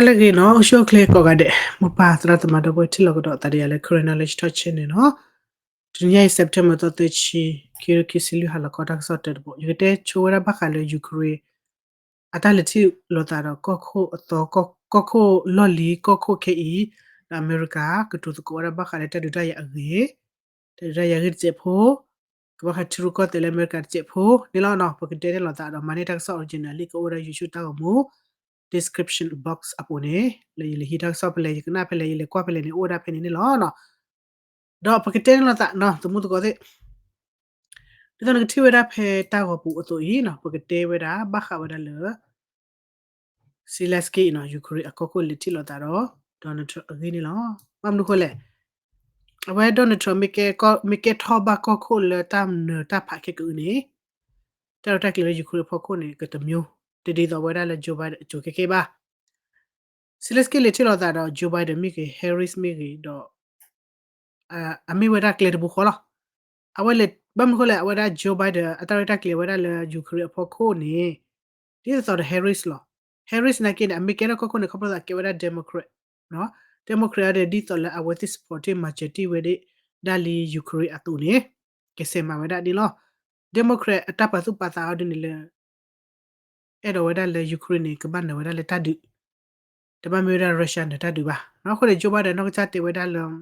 အလၢဂ့ၤနီၤ အိၣ်ဆူၣ်အိၣ်ချ့ကိးဂၤဒဲး မိၢ်ပၢ်သရၣ်သမါဒီပုၢ်ဝဲၢ်ထံၣ်လိာ်ကဒီးသးဒီးယၤလၢ Karen Knowledge Talk Channel နီၤ. တနံၤညါအံၤ September သီသၢဆံ ခံကထိခံဆံလွံၢ် ဟါလီၤခီတၢ်ကစီၣ်တၢတဘိ ယကတဲဆိဝဲဒၣ်ဘၣ်ဃးလၢ Ukraine အတၢ်လဲၤထံၣ်လိာ်သးဒီးကီၢ်ခိၣ်အသီ ကီၢ်ခိၣ်လီၢ်လံၤ ကီၢ်ခိၣ်ခဲအံၤ ဒီးအမဲရကၤ ကတိၤသကိးဝဲဒၣ်ဘၣ်ဃးလၢတၢ်ဒုးတၢ်ယၤအဂ့ၢ် တၢ်ဒုးတၢ်ယၤအဂ့ၢ်တစဲးဖိ ကဘၣ်ဃးထံရူၢ်ကီၢ်သဲးလၢအမဲရကၤတစဲးဖိန့ၣ်လီၤ. ပကတဲန့ၣ်လိာ်သးဒီးမၤန့ၢ်တၢ်ကစီၣ် original link ကအိၣ်ဝဲဒၣ် YouTube တၢ်ဂီၤမူ description box အပူၤန့ၣ် လၢယလဲၤဟံးတၢ်ကစီၣ်ဖဲလဲၣ် ယကနၣ်ဖဲလဲၣ် ယလဲၤကွၢ်ဖဲလဲၣ်န့ၣ် အိၣ်ဝဲဒၣ်ဖဲန့ၣ်န့ၣ်လီၤ. ဒီးပကတဲန့ၣ်လိာ်သးနီၤ သမူသကိးသ့ၣ် ဒ်သိးနကထံၣ်ဝဲဒၣ်ဖဲတၢ်ဂီၤပူၤအသိးအံၤနီၤ ပကတဲဝဲဒၣ်ဘၣ်ဃးဝဲဒၣ်လၢ Zelensky နီၤ Ukraine အကီၢ်ခိၣ်လဲၤထံၣ်လိာ်သးဒီး Donald Trump အဂ့ၢ်န့ၣ်လီၤ. ဘၣ်မနုၤဃိလဲၣ် အဝဲ Donald Trump မ့ၢ်ကဲထီၣ်ဘၣ်ကီၢ်ခိၣ်လၢတၢ်နၢၤတၢ်ဖးခဲကအုန့ၣ် တၢ်ရဲၣ်တၢ်ကျဲၤလၢ Ukraine အဖီခိၣ်န့ၣ် ကတမံၤ တဒ်သိးဝဲဒၣ်လၢ Joe Biden အစိၤခဲကဲဘၣ်. Zelensky လဲၤထံၣ်လိာ်သးဒီး Joe Biden မ့ၢ်ဂ့ၤ Harris မ့ၢ်ဂ့ၤဒီး အမ့ၢ်ဝဲဒၣ်ကျဲတဘိဃီလီၤ. အဝဲလဲၤ ဘၣ်မနုၤဃိလဲၣ် အဝဲဒၣ် Joe Biden အတၢ်ရဲၣ်တၢ်ကျဲၤဝဲဒၣ်လၢ Ukraine အဖီခိၣ်န့ၣ် ဒ်သိးဒီး Harris လီၤ. Harris နာ်က့န့ၣ် အမ့ၢ်ကဲထီၣ်ကီၢ်ခိၣ်န့ၣ် ခီဖျိသးကဲဝဲဒၣ် Democrat နီၤ Democrat အံၤဒီး ဒ်သိးလၢအဝဲသ့ၣ် support မၤစၢၤတ့ၢ်ဝဲဒၣ်လံ Ukraine အသိးန့ၣ် ကဆဲးမၤဝဲဒၣ်န့ၣ်လီၤ. Democrat အတၢ်ပာ်သူၣ်ပာ်သးအီၤဒ်န့ၣ်လၢ အဲၣ်ဒိးဝဲဒၣ်လၢ Ukraine န့ၣ် ကဘၣ်နၢၤဝဲဒၣ်လၢတၢ်ဒုး တဘၣ်မ့ၢ်ဝဲဒၣ် Russia နၢၤတၢ်ဒုးဘၣ်. အဃိန့ၣ် Joe Biden နီၢ်ကစၢ်တဲဝဲဒၣ်လၢ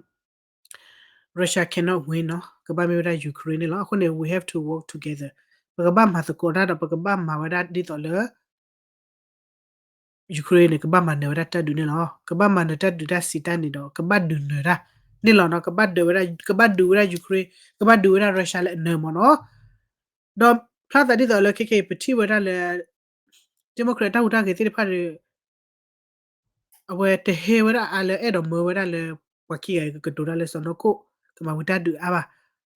Russia cannot win နီၤ ကဘၣ်မ့ၢ်ဝဲဒၣ် Ukraine န့ၣ်လီၤ. အဃိန့ၣ် we have to work together ပကဘၣ်မၤသကိးတၢ်ဒီး ပကဘၣ်မၤဝဲဒၣ်ဒ်သိးလၢ Ukraine န့ၣ် ကဘၣ်မၤနၢၤဝဲဒၣ်တၢ်ဒုးန့ၣ်လီၤ. ကဘၣ်မၤနၢၤတၢ်ဒုးတၢ်စံးတၢ်န့ၣ်ဒီး ကဘၣ်ဒုးနၢၤတၢ်န့ၣ်လီၤနီၤ. ကဘၣ်ဒုးဝဲဒၣ် ကဘၣ်ဒုးဝဲဒၣ် Ukraine ကဘၣ်ဒုးဝဲဒၣ် Russia လၢအနၢၤမ့ၢ်နီၤ. ဒီးဖျါသးဒ်သိးလၢခဲကနံၣ်အံၤ ပထံၣ်ဝဲဒၣ်လၢ Democrat တၢ်ဟူးတၢ်ဂဲၤသ့ၣ်တဖၣ်ဒီး အဝဲတဟဲဝဲဒၣ်အါလၢအဲၣ်ဒိးမၢဝဲဒၣ်လၢ ပှၤခံဂၤအံၤကကတိၤတၢ်လၢစီၢ်နီၤခိၣ် ကမၤဝံၤတၢ်ဒုးအါဘၣ်.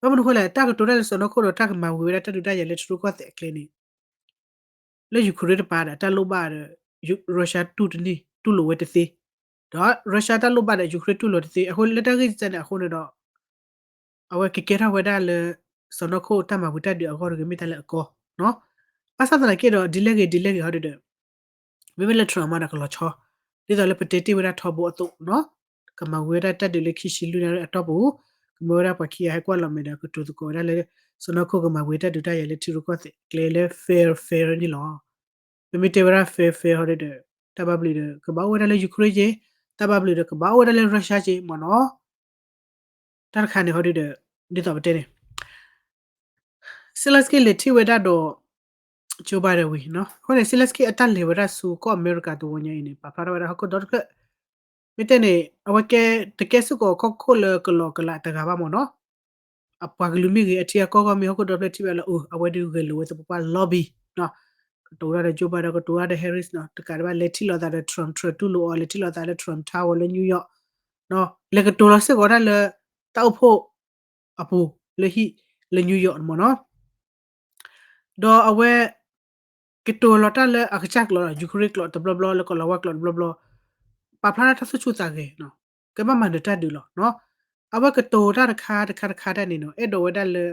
ဘၣ်မနုၤဃိလဲၣ် တၢ်ကတိၤတၢ်လၢစီၢ်နီၤခိၣ်ဒီး တၢ်ကမၤဝံၤဝဲဒၣ်တၢ်ဒုးတၢ်ယၤလၢထံရူၢ်ကီၢ်သဲးအကျဲန့ၣ် လၢ Ukraine တပၤဒီး တၢ်လိၣ်ဘၣ်ဒီး Russia တူၢ်တန့ၢ် တူၢ်လိာ်ဝဲတသ့, ဒီး Russia တၢ်လိၣ်ဘၣ်ဒီး Ukraine တူၢ်လိာ်တသ့. အဃိလၢတၢ်ဂ့ၢ်ကစၢ်န့ၣ်အဃိန့ၣ်ဒီး အဝဲကကဲထီၣ်ဝဲဒၣ်လၢ စီၢ်နီၤခိၣ်တၢ်မၤဝံၤတၢ်ဒုးအဂီၢ်တဂ့ၤ မ့ၢ်တၢ်လၢအကီ, ဘၣ်ဆၣ်သနာ်က့ဒီး ဒ်လဲၣ်ဂ့ၤ ဒ်လဲၣ်ဂ့ၤဟီဒုဒီး မ့မ့ၢ်လၢ Trump မးဒီးကလီၤဆီ, ဒ်သိးလၢပတဲတ့ၢ်ဝဲဒၣ်ထီဘိအသိးနီၤ, ကမၤဝံၤဝဲဒၣ်တၢ်ဒုးလၢခံဆံလွံၢ်နၣ်ရံၣ်အတီၢ်ပူၤ, ကမၢဝဲဒၣ်ပှၤခံဂၤဟဲကွၢ်လီၤမဲာ်ဒီး ကတိၤသကိးဝဲဒၣ်လၢ စီၢ်နီၤခိၣ်ကမၤဝံၤတၢ်ဒုးတၢ်ယၤလၢထံရူၢ်ကီၢ်သဲးကျဲလၢ fair fair န့ၣ်လီၤ. ပမ့ၢ်တဲဝဲဒၣ် fair fair ဟီဒုဒီး တၢ်ဘၣ်ဘျုးဒီး ကဘၣ်အိၣ်ဝဲဒၣ်လၢ Ukraine က့, တၢ်ဘၣ်ဘျုးဒီး ကဘၣ်အိၣ်ဝဲဒၣ်လၢ Russia က့မ့ၢ်နီၤ. တၢ်တခါန့ၣ်ဟီဒုဒီး ဒ်သိးပတဲန့ၣ် Zelensky လဲၤထံၣ်ဝဲဒၣ်ဒီး Joe Biden ဝံၤနီၤ. အဃိန့ၣ် Zelensky အတၢ်လဲၤဝဲဒၣ်ဆူကီၢ်အမဲရကၤတဝီညါအံၤန့ၣ် ပာ်ဖျါထီၣ်ဝဲဒၣ်ဟီၣ်ခိၣ်ဒီတဖျၢၣ်, မ့ၢ်တဲန့ၣ် အဝဲကဲ တကဲစ့ၢ်ကီးကီၢ်ခိၣ်လၢကလီကလးတဂၤဘၣ်မ့ၢ်နီၤ. အပှၤကလုာ်မ့ၢ်ဂ့ၤ အထံအကီၢ်ဂီၢ်မ့ၢ် ဟီၣ်ခိၣ်ဒီဖျၢၣ်ထံၣ်ဝဲလၢ အဝဲဒုးဂဲၤလိာ်ဝဲသပှၢ်ပှၢ် lobby နီၤ. ကတိၤတၢ်ဒီး Joe Biden ကတိၤတၢ်ဒီး Harris နီၤ, တကးဒံးဘၣ် လဲၤထံၣ်လိာ်သးဒီး Trump, Trump တူၢ်လိာ်အီၤ လဲၤထံၣ်လိာ်သးလၢ Trump Tower လၢ New York နီၤ, လဲၤကတိၤလီၤစ့ၢ်ကီးတၢ်လၢ တၢ်အိၣ်ဖှိၣ်အပူၤ လၢဟံၣ်လၢ New York န့ၣ်မ့ၢ်နီၤ. ဒီးအဝဲ ကတိၤလီၤတၢ်လၢအကစၢ်ကျိာ် Ukraine ကျိာ်တဘျီဘျီ လၢကီၢ်လီၤဝါကျိာ်တဘျီဘျီ ပာ်ဖျါထီၣ်တၢ်သူၣ်ဆူၣ်သးဂဲၤနီၤ, ကဘၣ်မၤနၢၤတၢ်ဒုးလီၤနီၤ. အဝဲကတိၤတၢ်တခါတခါတခါတၢ်န့ၣ်နီၤ အဲၣ်ဒိးဝဲဒၣ်လၢ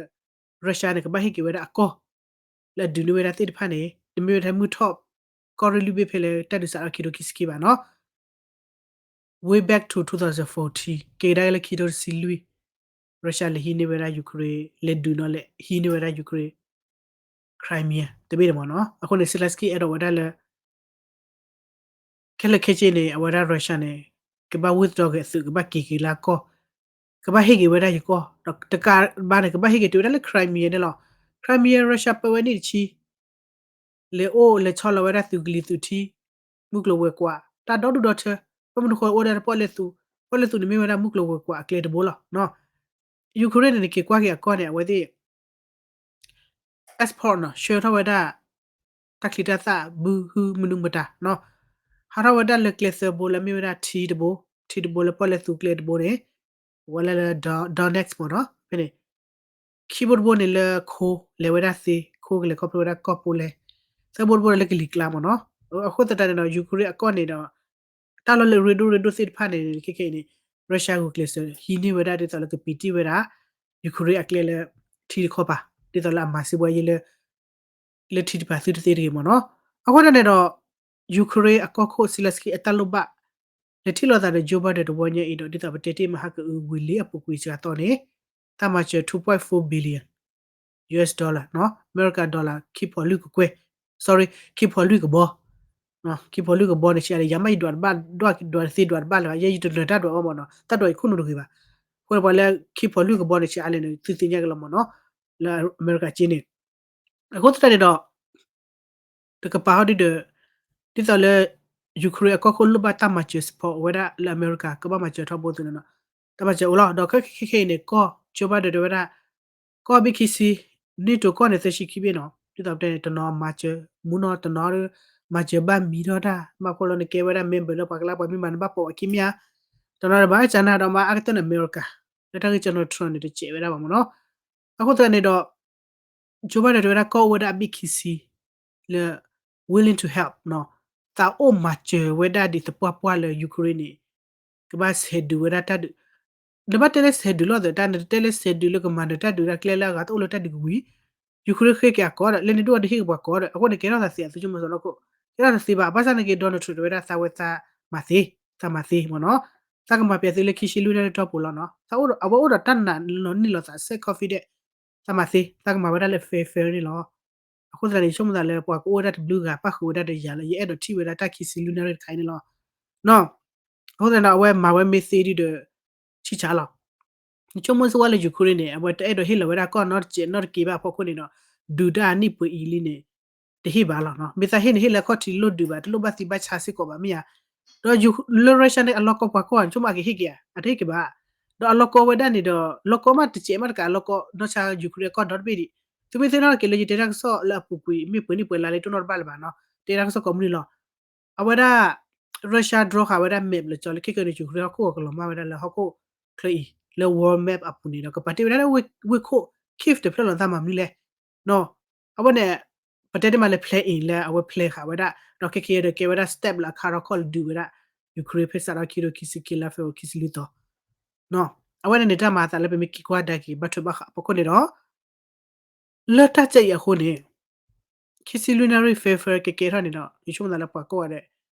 Russia န့ၣ် ကဘၣ်ဟ့ၣ်က့ၤဝဲဒၣ်အကီၢ် လၢအဒုးန့ၢ်ဝဲဒၣ်သ့ၣ်တဖၣ်န့ၣ် တမ့ၢ်ဝဲဒၣ်မုၢ်ထီၣ် ကီၢ်ရ့ၣ်လွံၢ်ဘ့ၣ်ဖဲလၢတၢ်ဒုးစးထီၣ်ခံထိခံဆံခံဘၣ်နီၤ. Way back to two thousand fourteen က့ၤကဒါက့ၤလၢခံထိတဆံလွံၢ် Russia လဲၤဟံးန့ၢ်ဝဲဒၣ် Ukraine လဲၤဒုးနီၤ လဲၤဟံးန့ၢ်ဝဲဒၣ် Ukraine Crimea တဘ့ၣ်န့ၣ်မ့ၢ်နီၤ. အဃိန့ၣ် Zelensky အဲၣ်ဒိးဝဲဒၣ်လၢ ခဲလၢာ်ခဲဆ့န့ၣ် အဝဲဒၣ် Russia န့ၣ် ကဘၣ် withdraw က့ၤအသုး ကဘၣ်က့ၤက့ၤလၢအကီၢ်, ကဘၣ်ဟ့ၣ်က့ၤဝဲဒၣ်ယကီၢ်, ဒီးတကးဘၣ်န့ၣ် ကဘၣ်ဟ့ၣ်က့ၤတုၤဝဲဒၣ်လၢ Crimea န့ၣ်လီၤ. Crimea Russia ပၢဝဲနံၣ်တဆံ လဲၤအိၣ်လဲၤဆီလီၤဝဲဒၣ်သုးကလံၤသုးထံ, မုၢ်ကျိၤဝဲၤကွာ် တၢ်ဒီဒူၣ်ဒီထၢ, ဘၣ်မနုၤဃိအိၣ်ဒၣ်ပီၣ်လဲၣ်သူး, ပီၣ်လဲၣ်သူးန့ၣ်မ့ၢ်ဝဲဒၣ်မုၢ်ကျိၤဝဲၤကွာ်အကျဲတဘိလီၤ. Ukraine န့ၣ် နက့ၤကွၢ်က့ၤအကီၢ်န့ၣ် အဝဲသ့ၣ် export နီၤ ဆှၢထီၣ်ဝဲဒၣ် တၢ်ချံတၢ်သၣ် ဘုဟုမနုၤမတၤနီၤ, ဟးထီၣ်ဝဲဒၣ်လၢကျဲသၢဘိလၢမ့ၢ်ဝဲဒၣ်ထံတဘိ, ထံတဘိလၢပီၣ်လဲၣ်သူးကျဲတဘိန့ၣ်, ဝဲလၢလၢ Donetsk မ့ၢ်နီၤ, ဖဲန့ၣ် ခံဘိတဘိန့ၣ်လၢခိလဲၤဝဲဒၣ်သ့, ခိကလဲၤခီဖျိဝဲဒၣ်ကီၢ်ပူၤလဲၣ်, သၢဘိတဘိန့ၣ်လၢကလံၤကျါမ့ၢ်နီၤ. အဃိသတးန့ၣ်ဒီး Ukraine အကီၢ်န့ၣ်ဒီး တၢ်လီၢ်လၢအရ့ဒိၣ်ရ့ဒိၣ်သ့ၣ်တဖၣ်န့ၣ် ခဲခဲအံၤန့ၣ် Russia ဂုာ်ကျဲးစၢးဟံးန့ၢ်ဝဲဒၣ်ဒ်သိးလၢကပံးတံၢ်ဝဲဒၣ် Ukraine အကျဲလၢ ထံတခီပၤ ဒ်သိးလၢအမၤစ့ၢ်ဘှါယဲလၢ လၢထံတဖၣ်သုတသ့တဂ့ၤမ့ၢ်နီၤ. အဃိသတးန့ၣ်ဒီး Ukraine အကီၢ်ခိၣ် Zelensky အတၢ်လိၣ်ဘၣ် လဲၤထံၣ်လိာ်သးဒီး Joe Biden တဝီညါအံၤဒီး ဒ်သိးပတဲတ့ၢ်မဟါကအု ဝံၤလံအပူၤကွံာ်စှၤသီန့ၣ် တၢ်မၤစၢၤ two point four billion U S dollar နီၤ, အမဲရကၤ dollar ခံဖီလွံၢ်ကကွဲၢ်, sorry ခံဖီလွံၢ်ကဘီ, ခံဖီလွံၢ်ကဘီန့ၣ် ဆံးအါလၢ ယၤမ့ၢ်ယဒွးတဘၣ် ဒွးတသ့ဒွးတဘၣ်လၢၤဘၣ်, ယဲယတလၢၤတၢ်ဒွးအီၤမ့ၢ်နီၤ, တၢ်ဒွးယခိၣ်နူာ်တဂ့ၤဘၣ်. အဃိန့ၣ် ပှၤလၢခံဖီလွံၢ်ကဘီန့ၣ် ဆံးအါလဲၣ်န့ၣ် သုသ့ၣ်ညါက့ၤလီၤမ့ၢ်နီၤ, လၢအမဲရကၤက့န့ၣ် အဃိသတးန့ၣ်ဒီး တကပၤဟီဒုဒီး ဒ်သိးလၢ Ukraine အကီၢ်ခိၣ်လိၣ်ဘၣ်တၢ်မၤစၢၤ support ဝဲဒၣ်လၢအမဲရကၤ ကဘၣ်မၤစၢၤထီဘိသ့ၣ်န့ၣ်နီၤ, တၢ်မၤစၢၤအိၣ်လီၤ. ဒီးခဲခဲအံၤန့ၣ် ကီၢ် Joe Biden တဲဝဲဒၣ် ကီၢ်ဘ့ၣ်ခံဆံ NATO ကီၢ်န့ၣ် သၢဆံခံဘ့ၣ်နီၤ, ဒ်သိးပတဲန့ၣ် တနီၤမၤစၢၤမူနီၤ, တနီၤမၤစၢၤဘၣ်မံထီၣ်တၢ်, ဘၣ်ဃိလီၤနကဲဝဲဒၣ် member လၢပှၤကလါပှၤမ့ၢ်မၤနဘၣ်ပိာ်အခံမ့ၢ်ဧါ, တနီၤဒီးဘၣ်အကနၤဒီးမၤအါကတၢၢ်န့ၣ် အမဲရကၤ လၢတၢ်ဂ့ၢ်ကၠီနီၣ် Trump န့ၣ် တစဲးဝဲဒၣ်ဘၣ်မ့ၢ်နီၤ. အဃိသတးန့ၣ်ဒီး Joe Biden တဲဝဲဒၣ်ကီၢ်အိၣ်ဝဲဒၣ်အဘ့ၣ်ခံဆံ လၢ willing to help နီၤ, သးအိၣ်မၤစၢၤဝဲဒၣ်ဒ်သပှၢ်ပှၢ်လၢ Ukraine န့ၣ် ကဘၣ်ဆဲးဒုးဝဲဒၣ်တၢ်ဒုး, နဘၣ်တဲလၢဆဲးဒုးလိာ်သးတၢ် နတတဲလၢဆဲးဒုးလၢကမၤနၢၤတၢ်ဒုးတၢ်ကျဲလၢအဂၤတအိၣ်လၢတၢ်ဒုးကဝံၤ, Ukraine ဃ့က့ၤအကီၢ်ဒီး လဲန့ၣ်ဒိၣ်အီၤတဟ့ၣ်က့ၤပှၤကီၢ်ဒီး အဃိန့ၣ်ကဲထီၣ်သးသ့အသုးဆိကမိၣ်စီၤလီၢ်ခိၣ်, ကဲထီၣ်သးသ့ဘၣ်. ဘၣ်ဆၣ်နာ်က့ Donald Trump တဲဝဲဒၣ်သးဝဲသးမၤသ့, သးမၤသ့မ့ၢ်နီၤ, သးကမၤပၠးသုလၢခံဆံလွံၢ်နၣ်ရံၣ်တီၢ်ပူၤလီၤနီၤ, သးအိၣ်ဒီးအဝဲအိၣ်ဒီးတၢ်နာ်နီၤန့ၢ်လီၤသး self confident သးမၤသ့, သးကမၤဝဲဒၣ်လၢ fair fair န့ၣ်လီၤ. အဃိသတးန့ၣ် ယဆိကမိၣ်သးလၢပှၤကအိၣ်ဝဲဒၣ်တဘျုးဂၤ ပၣ်ဃုာ်ဝဲဒၣ်ဒီးယၤလၢ ယအဲၣ်ဒိးထံၣ်ဝဲဒၣ်တၢ်ခံဆံလွံၢ်နၣ်ရံၣ်တခါအံၤန့ၣ်လီၤ. အဃိသတးဒီး အဝဲမၤဝဲမ့ၢ်သ့ဒုဒီး ဆံၣ်ဆါလီၤ. ယဆိကမိၣ်စ့ၢ်ဝဲလၢ Ukraine န့ၣ် အဝဲတအဲၣ်ဒိးဟ့ၣ်လီၤဝဲဒၣ်ကီၢ်နီတစဲးနီတက့ၤဘၣ်အဖီခိၣ်န့ၣ်ဒီး ဒုးတၢ်အနံၣ်ပှဲၤအံၤလံန့ၣ် တဟ့ၣ်ဘၣ်လီၤ. မ့ၢ်သးဟ့ၣ်န့ၣ် ဟ့ၣ်လၢအခီၣ်ထံးလိၣ်ဒုးဘၣ်, တလိၣ်ဘၣ်သံဘၣ်ဆါစ့ၢ်ကီးဘၣ်မ့ၢ်ဧါ. ဒီးလၢ Russia န့ၣ် အလီၢ်ကီၢ်ပှၤကီၢ် ဆိကမိၣ်အကဟ့ၣ်က့ၤဧါ, အတဟ့ၣ်က့ၤဘၣ်. ဒီးအလီၢ်ကီၢ်ဝဲဒၣ်န့ၣ်ဒီး လီၢ်ကီၢ်မးတစဲးမးတကး အလီၢ်ကီၢ်နီၢ်ဆါ Ukraine အကီၢ်ဒီတဘ့ၣ်ဒံး. သုမ့ၢ်သ့ၣ်နီၣ်က့ၤလၢယတဲတၢ်ကစီၣ်လၢအပူၤကွံာ် မ့ၢ်ပှဲၤနံၣ်ပှဲၤလါလံ တိၢ်နီၣ်တဘၣ်လၢၤဘၣ်နီၤ, တဲတၢ်ကစီၣ်ကိးမုၢ်နံၤလီၤ. အဝဲဒၣ် Russia draw ဃာ်ဝဲဒၣ် map လၢကၠီလၢခံကန့ၣ် Ukraine ဟီၣ်ခိၣ်အကလီၤမၢ်ဝဲဒၣ်လၢဟီၣ်ခိၣ်ချၢအံၤ လၢ world map အပူၤန့ၣ်ဒီး ကပာ်တ့ၢ်ဝဲဒၣ်လၢဝ့ၢ်ခိၣ် Kyiv တဖျၢၣ်လီၤ. သးမၤမနုၤလဲၣ်နီၤ. အဝဲန့ၣ် ပတဲတ့ၢ်မးလၢ plan အံၤ လၢအဝဲ plan ဃာ်ဝဲဒၣ် ဒီးခဲကဲဒီးကဲဝဲဒၣ် step လၢအခါထီၣ်ခီၣ်လၢဒုးဝဲဒၣ် Ukraine ဖဲစးထီၣ်ခံကထိခံဆံခံ လါ February ခံဆံလွံၢ်သီ အဝဲန့ၣ်န့ၣ် တၢ်မၤအသးလၢပမ့ၢ်က့ၤကွၢ်ဒါက့ၤ ဘၣ်ထွဲဘၣ်ဃးအဖီခိၣ်န့ၣ်ဒီး လၢတၢ်စဲအံၤအဃိန့ၣ် ခံဆံလွံၢ်နၣ်ရံၣ် fair fair ကကဲထီၣ်န့ၣ်ဒီး ယဆိကမိၣ်သးလၢပှၤကိးဂၤဒဲး,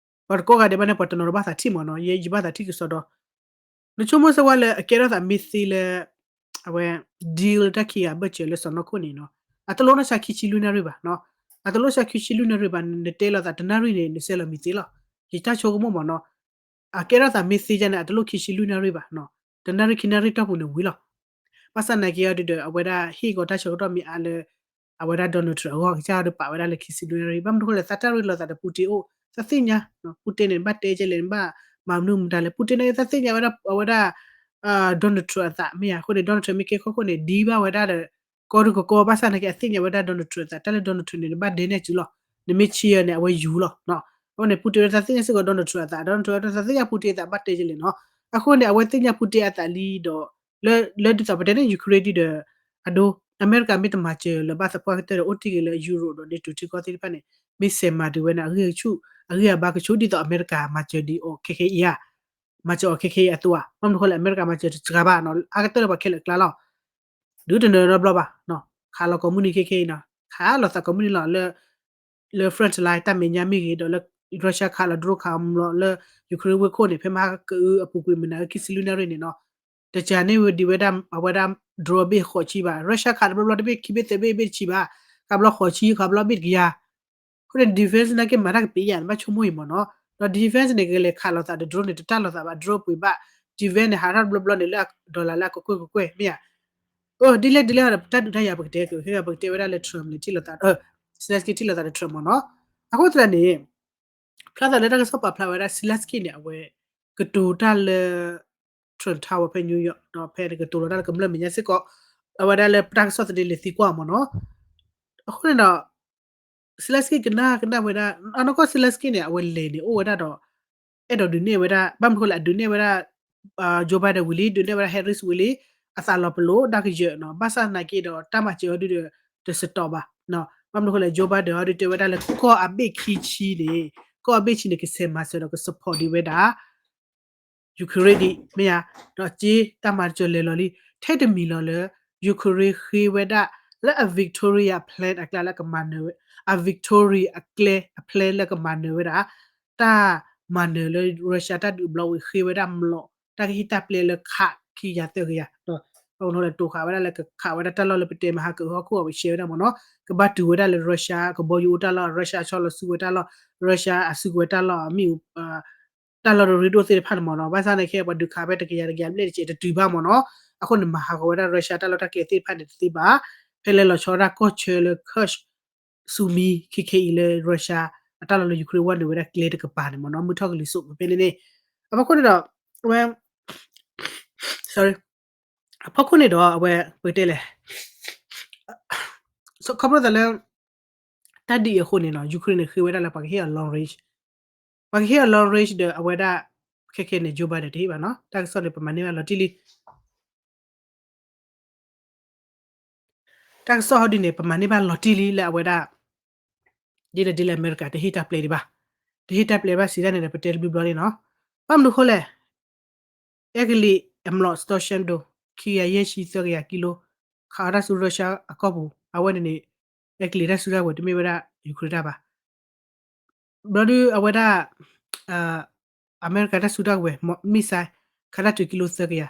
ပှၤတကိးဂၤဒဲးဘၣ်န့ၣ် ပှၤတနီၤတဘၣ်သးထံၣ်မ့ၢ်နီၤ, ယဲယဘၣ်သးထံၣ်ကစီဒီ, နဆိကမိၣ်စ့ၢ်ဝဲလၢအကဲထီၣ်သးမ့ၢ်သ့လၢ အဝဲ deal လၢတၢ်ခံဂၤဘၢၣ်စၢၤလၢစီၤနီၢ်ခိၣ်န့ၣ်နီၤ, အတလိၣ်နီၢ်ဆါခံဆံလွံၢ်နၣ်ရံၣ်ဘၣ်နီၤ, အတလိၣ်ဆါခံဆံလွံၢ်နၣ်ရံၣ်ဘၣ်, နတဲလိာ်သးတနၣ်ရံၣ်န့ၣ် နစဲလီၤမံၤသ့လီၤ. ယတၢ်ဆိကမိၣ်မ့ၢ်နီၤ, အကဲထီၣ်သးမ့ၢ်သ့ယါန့ၣ် အတလိၣ်ခံဆံလွံၢ်နၣ်ရံၣ်ဘၣ်နီၤ, တနၣ်ရံၣ်ခံနၣ်ရံၣ်တီၢ်ပူၤန့ၣ်ဝံၤလီၤ. ဘၣ်ဆၣ်နာ်က့အီၤဒုဒီး အဝဲဒၣ်ဟ့ၣ်ကီးတၢ်ဆၢကတီၢ်မ့ၢ်အါလၢ အဝဲဒၣ် Donald Trump အဂီၢ် ကစၢ်အီၤဒုးပာ်ဝဲဒၣ်လၢခံဆံလွံၢ်နၣ်ရံၣ်, ဘၣ်မနုၤဃိလဲၣ် သးတၢ်ရ့လိာ်သးဒီး Putin အိၣ်, သးသ့ၣ်ညါ Putin န့ၣ် ဘၣ်တဲကဲလဲၣ်နဘၣ်မၤမနုၤမတၤလဲၣ်, Putin န့ၣ် သးသ့ၣ်ညါဝဲဒၣ် အဝဲဒၣ် Donald Trump အသးမ့ၢ်ဧါ, အဃိန့ၣ် Donald Trump မ့ၢ်ကဲခီခိၣ်န့ၣ် ဒ်ဘၣ်ဝဲဒၣ်ဒီး ကီဒုကကီ, ဘၣ်ဆၣ်နာ်က့အသ့ၣ်ညါဝဲဒၣ် Donald Trump အသး, တၢ်လၢ Donald Trump န့ၣ် နဘၣ်ဒဲနဲၣ်စုလီၤ, နမ့ၢ်ဆံးအီၤန့ၣ် အဝဲယူၤလီၤ. အဃိန့ၣ် Putin သးသ့ၣ်ညါစ့ၢ်ကီး Donald Trump အသး, Donald Trump သးသ့ၣ်ညါ Putin အသး ဘၣ်တဲကဲလဲၣ်နီၤ, အဃိန့ၣ် အဝဲသ့ၣ်ညါ Putin အသးလံဒီး လၢ လၢဒ်သိးပတဲန့ၣ် Ukraine ဒ်ဒီး အဒိ အမဲရကၤမ့ၢ်တမၤစၢၤလၢၤဘၣ်သပှၢ်ကတၢၢ်ဒီး အိၣ်တ့ၢ်ဂ့ၤလၢ Europe ဒီး NATO ထံကီၢ်သ့ၣ်တဖၣ်န့ၣ် မ့ၢ်ဆဲးမၤဒုးဝဲန့ၣ် အဂံၢ်ဆူၣ် အဂံၢ်အဘါကဆူၣ် ဒ်သိးအမဲရကၤမၤစၢၤဒ်အီၤခဲခဲအံၤဧါ, မၤစၢၤအီၤခဲခဲအံၤအသိးဧါ, ဘၣ်မနုၤဃိလဲၣ် အမဲရကၤမၤစၢၤတစှၤဘၣ်နီၤ, အါကတၢၢ်လၢပှၤခဲလၢာ်အကျါလီၤ. ဒုးတနၢၤနီတဘျီဘၣ်, ခးလီၤကိးမုၢ်နံၤခဲခဲအံၤနီၤ, ခးလီၤသးကိးမုၢ်နံၤလီၤ လၢ လၢ front line တၢ်မဲာ်ညါမ့ၢ်ဂ့ၤ ဒီးလၢ Russia ခးလီၤ drone ခးအီၤလီၤလၢ Ukraine ဝ့ၢ်ခိၣ်န့ၣ် ဖဲမဟါကအုအပူၤကွံာ်မုၢ်နၤခံဆံလွံၢ်နၣ်ရံၣ်န့ၣ်နီၤ, တစှၤန့ၢ်ဝဲဒံးဝဲဒၣ် အဝဲဒၣ် drone ဘ့ၣ်ဃိးဆံဘၣ်, Russia ခးတဘျီဘျီတဘ့ၣ်ခံဘ့ၣ်သၢဘ့ၣ်ဘ့ၣ်တဆံဘၣ်, ခးဘျီဃိးဆံ ခးဘျီဘ့ၣ်တကယၤ အဃိန့ၣ် defense နာ်က့မၤတၢ်ကပ့ၤယၤ နဘၣ်ဆိကမိၣ်အံၤမ့ၢ်နီၤ, ဒီး defense န့ၣ် ကလဲၤခးလိာ်သးဒီး drone န့ၣ် တတၢ်လိာ်သးဘၣ် drone ပှ့ၤဘၣ်, defense န့ၣ် ဟးထီၣ်တဘျီဘျီန့ၣ်လၢ dollar လၢအကကွဲၢ်ကကွဲၢ် မ့ၢ်ဧါ. အၢ ဒ်လဲၣ်ဒ်လဲၣ်ဒီး တၢ်ဒုးတၢ်ယၤပကတဲက့ၤ ပကတဲဝဲဒၣ်လၢ Trump လဲၤထံၣ်လိာ်သး Zelenskyy ထံၣ်လိာ်သးဒီး Trump မ့ၢ်နီၤ. အဃိသတးန့ၣ် ဖျါသးလၢတၢ်ကစီၣ်ပာ်ဖျါဝဲဒၣ် Zelenskyy န့ၣ် အဝဲ ကတိၤတၢ်လၢ Trump Tower ဖဲ New York နီၤ, ဖဲန့ၣ်ကတိၤလီၤတၢ်လၢကမျၢၢ်မဲာ်ညါစ့ၢ်ကီး, အဝဲဒၣ်လၢပတၢ်ကစီၣ်သန့လဲၤသံကွၢ်မ့ၢ်နီၤ. အဃိန့ၣ်ဒီး Zelenskyy ကနၣ်ကနၣ်ဝဲဒၣ် အနီၢ်ကီၢ် Zelenskyy န့ၣ် အဝဲလဲၤန့ၣ် အိၣ်ဝဲဒၣ်ဒီး အဲၣ်ဒိးဒုးနဲၣ်ဝဲဒၣ် ဘၣ်မနုၤဃိလဲၣ် အဒုးနဲၣ်ဝဲဒၣ် Joe Biden ဝံၤလံ ဒုးနဲၣ်ဝဲဒၣ် Harris ဝံၤလံ အသးလီၤပလိာ် ဒါကယၢၤနီၤ, ဘၣ်ဆၣ်သနာ်က့ဒီး တၢ်မၤစၢၤအီၤဒုဒီး တစတီးဘၣ်. ဘၣ်မနုၤဃိလဲၣ် Joe Biden အီၤဒုတဲဝဲဒၣ်လၢကီၢ်အဘ့ၣ်ခံဆံန့ၣ် ကီၢ်အဘ့ၣ်ဆံန့ၣ် ကဆဲးမၤစၢၤဒီးက support ဒံးဝဲဒၣ် Ukraine ဒံး မ့ၢ်ဧါ. ဒီးစ့တၢ်မၤစၢၤလဲၤလီၤလံ ထဲတမံၤလီၤလၢ Ukraine ဃ့ဝဲဒၣ် လၢအ Victory အ plan အကျဲလၢကမၤနၢၤဝဲ အ Victory အကျဲအ plan လၢကမၤနၢၤဝဲဒၣ် တၢ် မၤနၢၤလၢ Russia တၢ်ဒုးအဘျီဝံၤ ဃ့ဝဲဒၣ်မျိာ် တၢ်ကဟ့ၣ်တၢ်ပျဲလၢခးခံကယၤသၢကယၤ, ဘၣ်မနုၤလဲၣ် တိာ်ဃာ်ဝဲဒၣ်လၢကခးဝဲဒၣ်တၢ်လီၢ်လၢပတဲမဟါကအုဟီၣ်ခိၣ်အီၤ ပရှဲဝဲဒၣ်မ့ၢ်နီၤ, ကဘၣ်တုၤဝဲဒၣ်လၢ Russia ကဘီယူၤအိၣ်တၢ်လီၢ်, Russia အဆီလီၤစုကဝဲၤတၢ်လီၢ်, Russia အစုကဝဲၤတၢ်လီၢ်အမ့ၣ်အူ တၢ်လီၢ်တရ့ဒိၣ်သ့ၣ်တဖၣ်န့ၣ်မ့ၢ်နီၤ, ဘၣ်ဆၣ်န့ၣ်ခဲအံၤ ပှၤဒုးခးဖဲတကယၤတကယၤဘျဲၣ်တကဲး တတုၤဘၣ်မ့ၢ်နီၤ, အဃိန့ၣ် မၤဟးဂီၤဝဲဒၣ် Russia တၢ်လီၢ်တၢ်ကျဲသ့ၣ်တဖၣ်န့ၣ်တသ့ဘၣ်, ဖဲလၢလီၤဆီဒၣ်ကီၢ်ဆၢလၢ Kursk ဆူမံ ခဲခဲအံၤလၢ Russia အတၢ်လီၢ်လၢ Ukraine ဝဲနုာ်ဝဲဒၣ်ကျဲတကပၤန့ၣ်မ့ၢ်နီၤ, မုၢ်ထီၣ်ကလံၤစိးဖဲန့ၣ်န့ၣ်, အဖီခိၣ်န့ၣ်ဒီး အဝဲ sorry အဖီခိၣ်န့ၣ်ဒီးအဝဲ ပတဲလဲၣ် ခီဖျိသးလၢ တၢ်ဒ်အံၤအဃိန့ၣ်နီၤ Ukraine န့ၣ် ဃ့ဝဲဒၣ်လၢပှၤကဟ့ၣ်အီၤ long range, ပှၤကဟ့ၣ်အီၤ long range ဒီးအဝဲဒၣ် ခဲခဲန့ၣ် Joe Biden တဟ့ၣ်ဘၣ်နီၤ, တၢ်ကစီၣ်န့ၣ် ပမၤန့ၢ်ဘၣ်လီၤတံၢ်လံ တၢ်ကစီၣ်ဟီဒ်န့ၣ် ပမၤန့ၢ်ဘၣ်လီၤတံၢ်လံလၢအဝဲဒၣ် ဒ်လဲၣ်ဒ်လဲၣ် အမဲရကၤ တဟ့ၣ်တၢ်ပျဲဒံးဘၣ်, တဟ့ၣ်တၢ်ပျဲဘၣ်စံးဒ်န့ၣ်ဒီး ပတဲတဘျုးဘျီန့ၣ်နီၤ, ဘၣ်မနုၤအဃိလဲၣ် အဲကလံးအမျိာ် Storm Shadow ခံကယၤယဲၢ်ဆံသၢကယၤကံလိ ခးအီၣ်တၢ်ဆူ Russia အကီၢ်ပူၤ အဝဲန့ၣ်န့ၣ် အဲကလံးတၢ်စုတၢ်ဝဲၤ တမ့ၢ်ဝဲဒၣ် Ukraine တၢ်ဘၣ် ဘျီဒုးအဝဲဒၣ် အမဲရကၤတၢ်စုတၢ်ဝဲၤ missile ခးတၢ်တုၤကံလိသၢကယၤ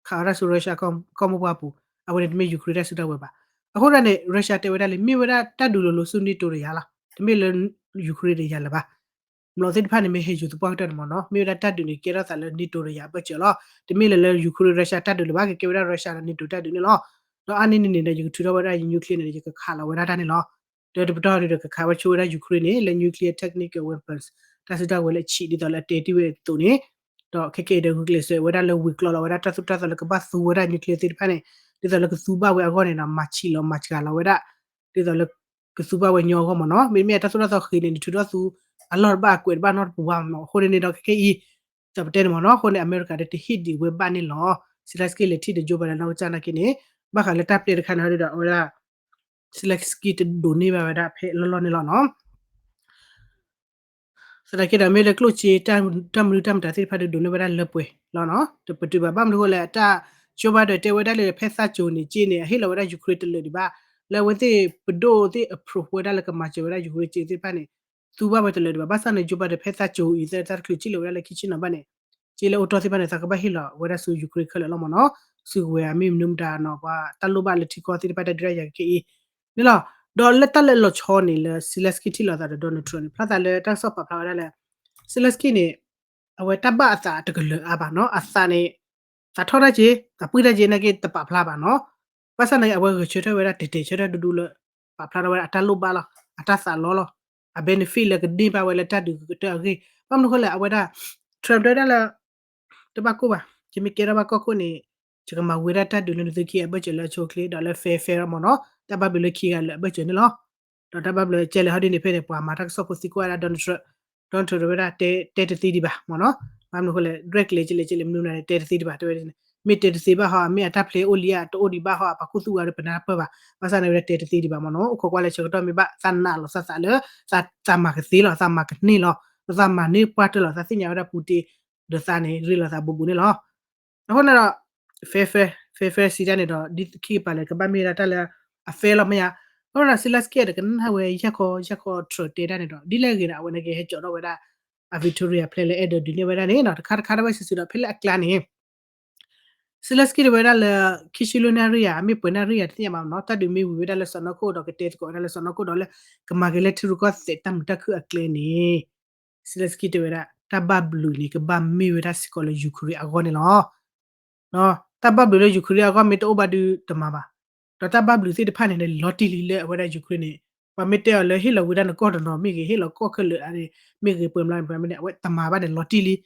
ခးအီၣ်တၢ်ဆူ Russia ကီၢ်မိၢ်ပှၢ်ပူၤ အဝဲန့ၣ်တမ့ၢ် Ukraine တၢ်စုတၢ်ဝဲၤဘၣ်. အဃိသတးန့ၣ် Russia တဲဝဲဒၣ်လံ မ့ၢ်ဝဲဒၣ်တၢ်ဒုးလိၤလိၤဆူ NATO တယၤလီၤ. တမ့ၢ်လၢ Ukraine တယၤလၢၤဘၣ်. မျိာ်သ့ၣ်တဖၣ်န့ၣ်မ့ၢ်ဟဲယူၤသပှၢ်ကတၢၢ်န့ၣ်မ့ၢ်နီၤ မ့ၢ်ဝဲဒၣ်တၢ်ဒုးန့ၣ် ကဲထီၣ်သးလၢ NATO တယၤအဘၢၣ်စၢၤလီၤ. တမ့ၢ်လၢလၢ Ukraine Russia တၢ်ဒုးလၢၤဘၣ် ကကဲဝဲဒၣ် Russia ဒီး NATO တၢ်ဒုးန့ၣ်လီၤ. ဒီးအါန့ၢ်န့ၣ်န့ၣ်ဒီး ယကထုးထီၣ်ဝဲဒၣ်ယ nuclear န့ၣ်ဒီး ယကခးလီၤဝဲဒၣ်တၢ်န့ၣ်လီၤ. ဒီးတပတီၢ်ဒီးကခးဝဲဆိဝဲဒၣ် Ukraine န့ၣ် လၢ nuclear technical weapons တၢ်စုတၢ်ဝဲၤလၢအဆံးဒ်သိးလၢအတဲတ့ၢ်ဝဲအသိးန့ၣ်, ဒီးခဲကနံၣ်အံၤဒီးဂုာ်ကျဲးစၢးဝဲဒၣ်လၢဝံၤကျီလီၤဝဲဒၣ် တၢ်သိၣ်တၢ်သီလၢကဘၣ်သူဝဲဒၣ် nuclear သ့ၣ်တဖၣ်န့ၣ် ဒ်သိးလၢကသူဘၣ်ဝဲအဂီၢ်န့ၣ်ဒီး မၤဆံးလီၤမၤစှၤလီၤဝဲဒၣ် ဒ်သိးလၢ ကသူဘၣ်ဝဲညီအဂီၢ်မ့ၢ်နီၤ. မ့တမ့ၢ်တၢ်သိၣ်တၢ်သီဃ့န့ၣ် နထုးထီၣ်သူအလီၢ်တဘၣ်အကွဲးတဘၣ်နီတပူၤဘၣ်မ့ၢ်နီၤ. အဃိန့ၣ်န့ၣ်ဒီးခဲကနံၣ်အံၤ ဒ်သိးပတဲန့ၣ်မ့ၢ်နီၤ အဃိန့ၣ် အမဲရကၤဒီးတဟ့ၣ်ဒံးဝဲဘၣ်န့ၣ်လီၤ. Zelenskyy လဲၤထံၣ်ဒီး Joe Biden နီၢ်ကစၢ်နာ်က့န့ၣ် ဘၣ်ဃးလၢတၢ်ပျဲတခါန့ၣ်ဒီး အဝဲဒၣ် Zelenskyy တဒိးန့ၢ်ဘၣ်ဝဲဒၣ်ဖဲအလီၢ်လီၢ်န့ၣ်လီၤနီၤ. သနာ်က့ဒီး မ့ၢ်လၢကျိၣ်စ့ တၢ်မနုၤတၢ်မတၤသ့ၣ်တဖၣ်ဒီး ဒိးန့ၢ်ဝဲဒၣ်လၢပှဲၤလီၤနီၤ. တပတုာ်ဘၣ် ဘၣ်မနုၤအဃိလဲၣ် တၢ် Joe Biden တဲဝဲဒၣ်လၢ ဖဲသးကၠိၤန့ၣ် က့န့ၣ် အဟ့ၣ်လီၤဝဲဒၣ် Ukraine တလၢာ်ဒံးဘၣ်, လၢအဝဲသ့ၣ်ပဒိၣ်သ့ၣ် approve ဝဲဒၣ်လၢကမၤစၢၤဝဲဒၣ် Ukraine က့သ့ၣ်တဖၣ်န့ၣ် သူဘၣ်ဝဲတလၢာ်ဒံးဘၣ်. ဘၣ်ဆၣ်န့ၣ် Joe Biden ဖဲသးကၠိၤအံၤ သတးတချုးက့လီၤဝဲဒၣ်လၢခံဆ့ၣ်နီၤဘၣ်န့ၣ် က့လၢအိၣ်တီၢ်သ့ၣ်တဖၣ်န့ၣ် သးကဘၣ်ဟ့ၣ်လီၤဝဲဒၣ်ဆူ Ukraine ခဲလၢာ်လီၤမ့ၢ်နီၤ. စုကဝဲၤအမ့ၢ်မနုၤမတၤနီၤ ပှၤတၢ်လိၣ်ဘၣ်လၢထံကီၢ်သ့ၣ်တဖၣ်တၢ်ဒုးတၢ်ယၤကကဲအံၤန့ၣ်လီၤ. ဒီးလၢတၢ်လၢလီၤဆီန့ၣ်လၢ Zelenskyy ထံၣ်လိာ်သးဒီး Donald Trump န့ၣ် ဖျါသးလၢတၢ်ကစီၣ်ပာ်ဖျါဝဲဒၣ်လၢ Zelenskyy န့ၣ် အဝဲတၢ်ဘၣ်အသးတကလၢၤအါဘၣ်နီၤ. အသးန့ၣ် သးထီၣ်တၢ်က့ၤ သးပှံၢ်တၢ်က့ၤနာ်က့ တပာ်ဖျါဘၣ်နီၤ. ဘၣ်ဆၣ်နာ်က့ အဝဲဂဲၤဆၢထၢၣ်ဝဲဒၣ်တဲာ်တဲာ်ဆၢထၢၣ်ဒူဒူလၢ ပာ်ဖျါထီၣ်ဝဲဒၣ်အတၢ်လိၣ်ဘၣ်လီၤ အတၢ်သးလီလီၤ အ benefit လၢကန့ၢ်ဘၣ်ဝဲလၢတၢ်ဒုးကတၢၢ်အဂ့ၢ်. ဘၣ်မနုၤအဃိလဲၣ် အဝဲဒၣ် Trump တဲဝဲဒၣ်လၢ တဘၣ်ကိၢ်ဘၣ် ယမ့ၢ်ကဲထီၣ်ဘၣ်ကီၢ်ခိၣ်န့ၣ် ယကမၤဝံၤဒၣ်တၢ်ဒုးလၢနသုခံအဘၢၣ်စၢၤလၢအဆိအချ့ ဒီးလၢ fair fair လီၤမ့ၢ်နီၤ. တၢ်ဘၣ်ဘျုးလၢခံဂၤလၢအဘၢၣ်စၢၤန့ၣ်လီၤ. ဒီးတၢ်ဘၣ်ဘျုးကဲလဲၣ်ဟီဒ်န့ၣ်ဖဲန့ၣ် ပှၤမၤတၢ်ကစီၣ်ဖိသံကွၢ်ဝဲဒၣ် Donald Trump, Donald Trump တဲဝဲဒၣ် တဲ တဲတသ့ဒံးဘၣ်မ့ၢ်နီၤ. ဘၣ်မနုၤအဃိလဲၣ် ရဲၣ်ကျဲၤကလဲၣ်ကလဲၣ်မနုၤမတၤန့ၣ် တဲတသ့ဒံးဘၣ် တဲဝဲဒၣ်န့ၣ် မ့ၢ်တဲတသ့ဘၣ်ဟီ အမ့ၢ်အတၢ်ဖျဲးအိၣ်လံဧါ တအိၣ်ဒံးဘၣ်ဟီ အပာ်ခူသူၣ်ဝဲဒီးပနၢ်ပၢၢ်ဘၣ်. ဘၣ်ဆၣ်န့ၣ်ဝဲဒၣ်တဲတသ့ဒံးဘၣ်မ့ၢ်နီၤ. အိၣ်ခိးကွၢ်လၢဆၢကတီၢ်မ့ၢ်ဘၣ် သးနာ်လီၤသးသးလၢ သးမၤကသ့လီၤ သးမၤကန့ၢ်လီၤ သးမၤန့ၢ်ပှၢ်တၢၢ်လီၤ သးသ့ၣ်ညါဝဲဒၣ် Putin ဒီးသးန့ၣ် ရ့လိာ်သးဘူးဘူးန့ၣ်လီၤ. အဃိန့ၣ်ဒီး fair fair fair fair စံးတၢ်န့ၣ်ဒီး ဒ်ခံကပၤလဲၣ် ကဘၣ်မ့ၢ်ဝဲဒၣ်တၢ်လၢအ fair လီၤမ့ၢ်ဧါ. အဃိန့ၣ်ဒီး Zelenskyy ဒီးကနၣ်ဝဲယၢ်ခီယၢ်ခီ Trump တဲတၢ်န့ၣ်ဒီး ဒ်လဲၣ်ဂ့ၤဒီး အဝဲန့ၣ်ကဟဲကၠီးထီၣ်ဝဲဒၣ် အ Victoria ဖျဲးလၢအဲၣ်ဒိးဒုးနဲၣ်ဝဲဒၣ်န့ၣ်နီၤ. တခါတခါတဝဲစုာ်စုာ်ဒီး ဖဲလၢအကျါန့ၣ် Zelenskyy တဲဝဲဒၣ်လၢ ခံဆံလွံၢ်နၣ်ရံၣ်ဧါ အမ့ၢ်ပှဲၤနၣ်ရံၣ်ဧါ တသ့ၣ်ညါဘၣ်မ့ၢ်နီၤ. တၢ်ဒုးမ့ၢ်ဝံၤဝဲဒၣ်လၢစီၢ်နီၤခိၣ်ဒီး ကတဲသကိးဝဲဒၣ်လၢစီၢ်နီၤခိၣ်ဒီးလၢ ကမၤက့ၤလၢထံရူၢ်ကီၢ်သဲးတၢ်မုာ်တၢ်ခုၣ်အကျဲန့ၣ် Zelenskyy တဲဝဲဒၣ် တၢ်ဘၣ်ဘျုးန့ၣ် ကဘၣ်မ့ၢ်ဝဲဒၣ်စ့ၢ်ကီးလၢ Ukraine အဂီၢ်န့ၣ်လီၤ. တၢ်ဘၣ်ဘျုးလၢ Ukraine အဂီၢ်မ့ၢ်တအိၣ်ဘၣ်ဒီးတမၤဘၣ်. ဒီးတၢ်ဘၣ်ဘျုးသ့ၣ်တဖၣ်န့ၣ် လီၤတံၢ်လံလၢအဝဲဒၣ် Ukraine န့ၣ် ပှၤမ့ၢ်တဲအီၤလၢဟ့ၣ်လီၤဝံၤဒၣ်နကီၢ်တနီၤမ့ၢ်ဂ့ၤ ဟ့ၣ်လီၤကီၢ်ခဲလၢာ်အါန့ၣ်မ့ၢ်ဂ့ၤ ပှဲၤမျးမ့ၢ်ဂ့ၤ အဝဲတမၤဘၣ်န့ၣ် လီၤတံၢ်လံ.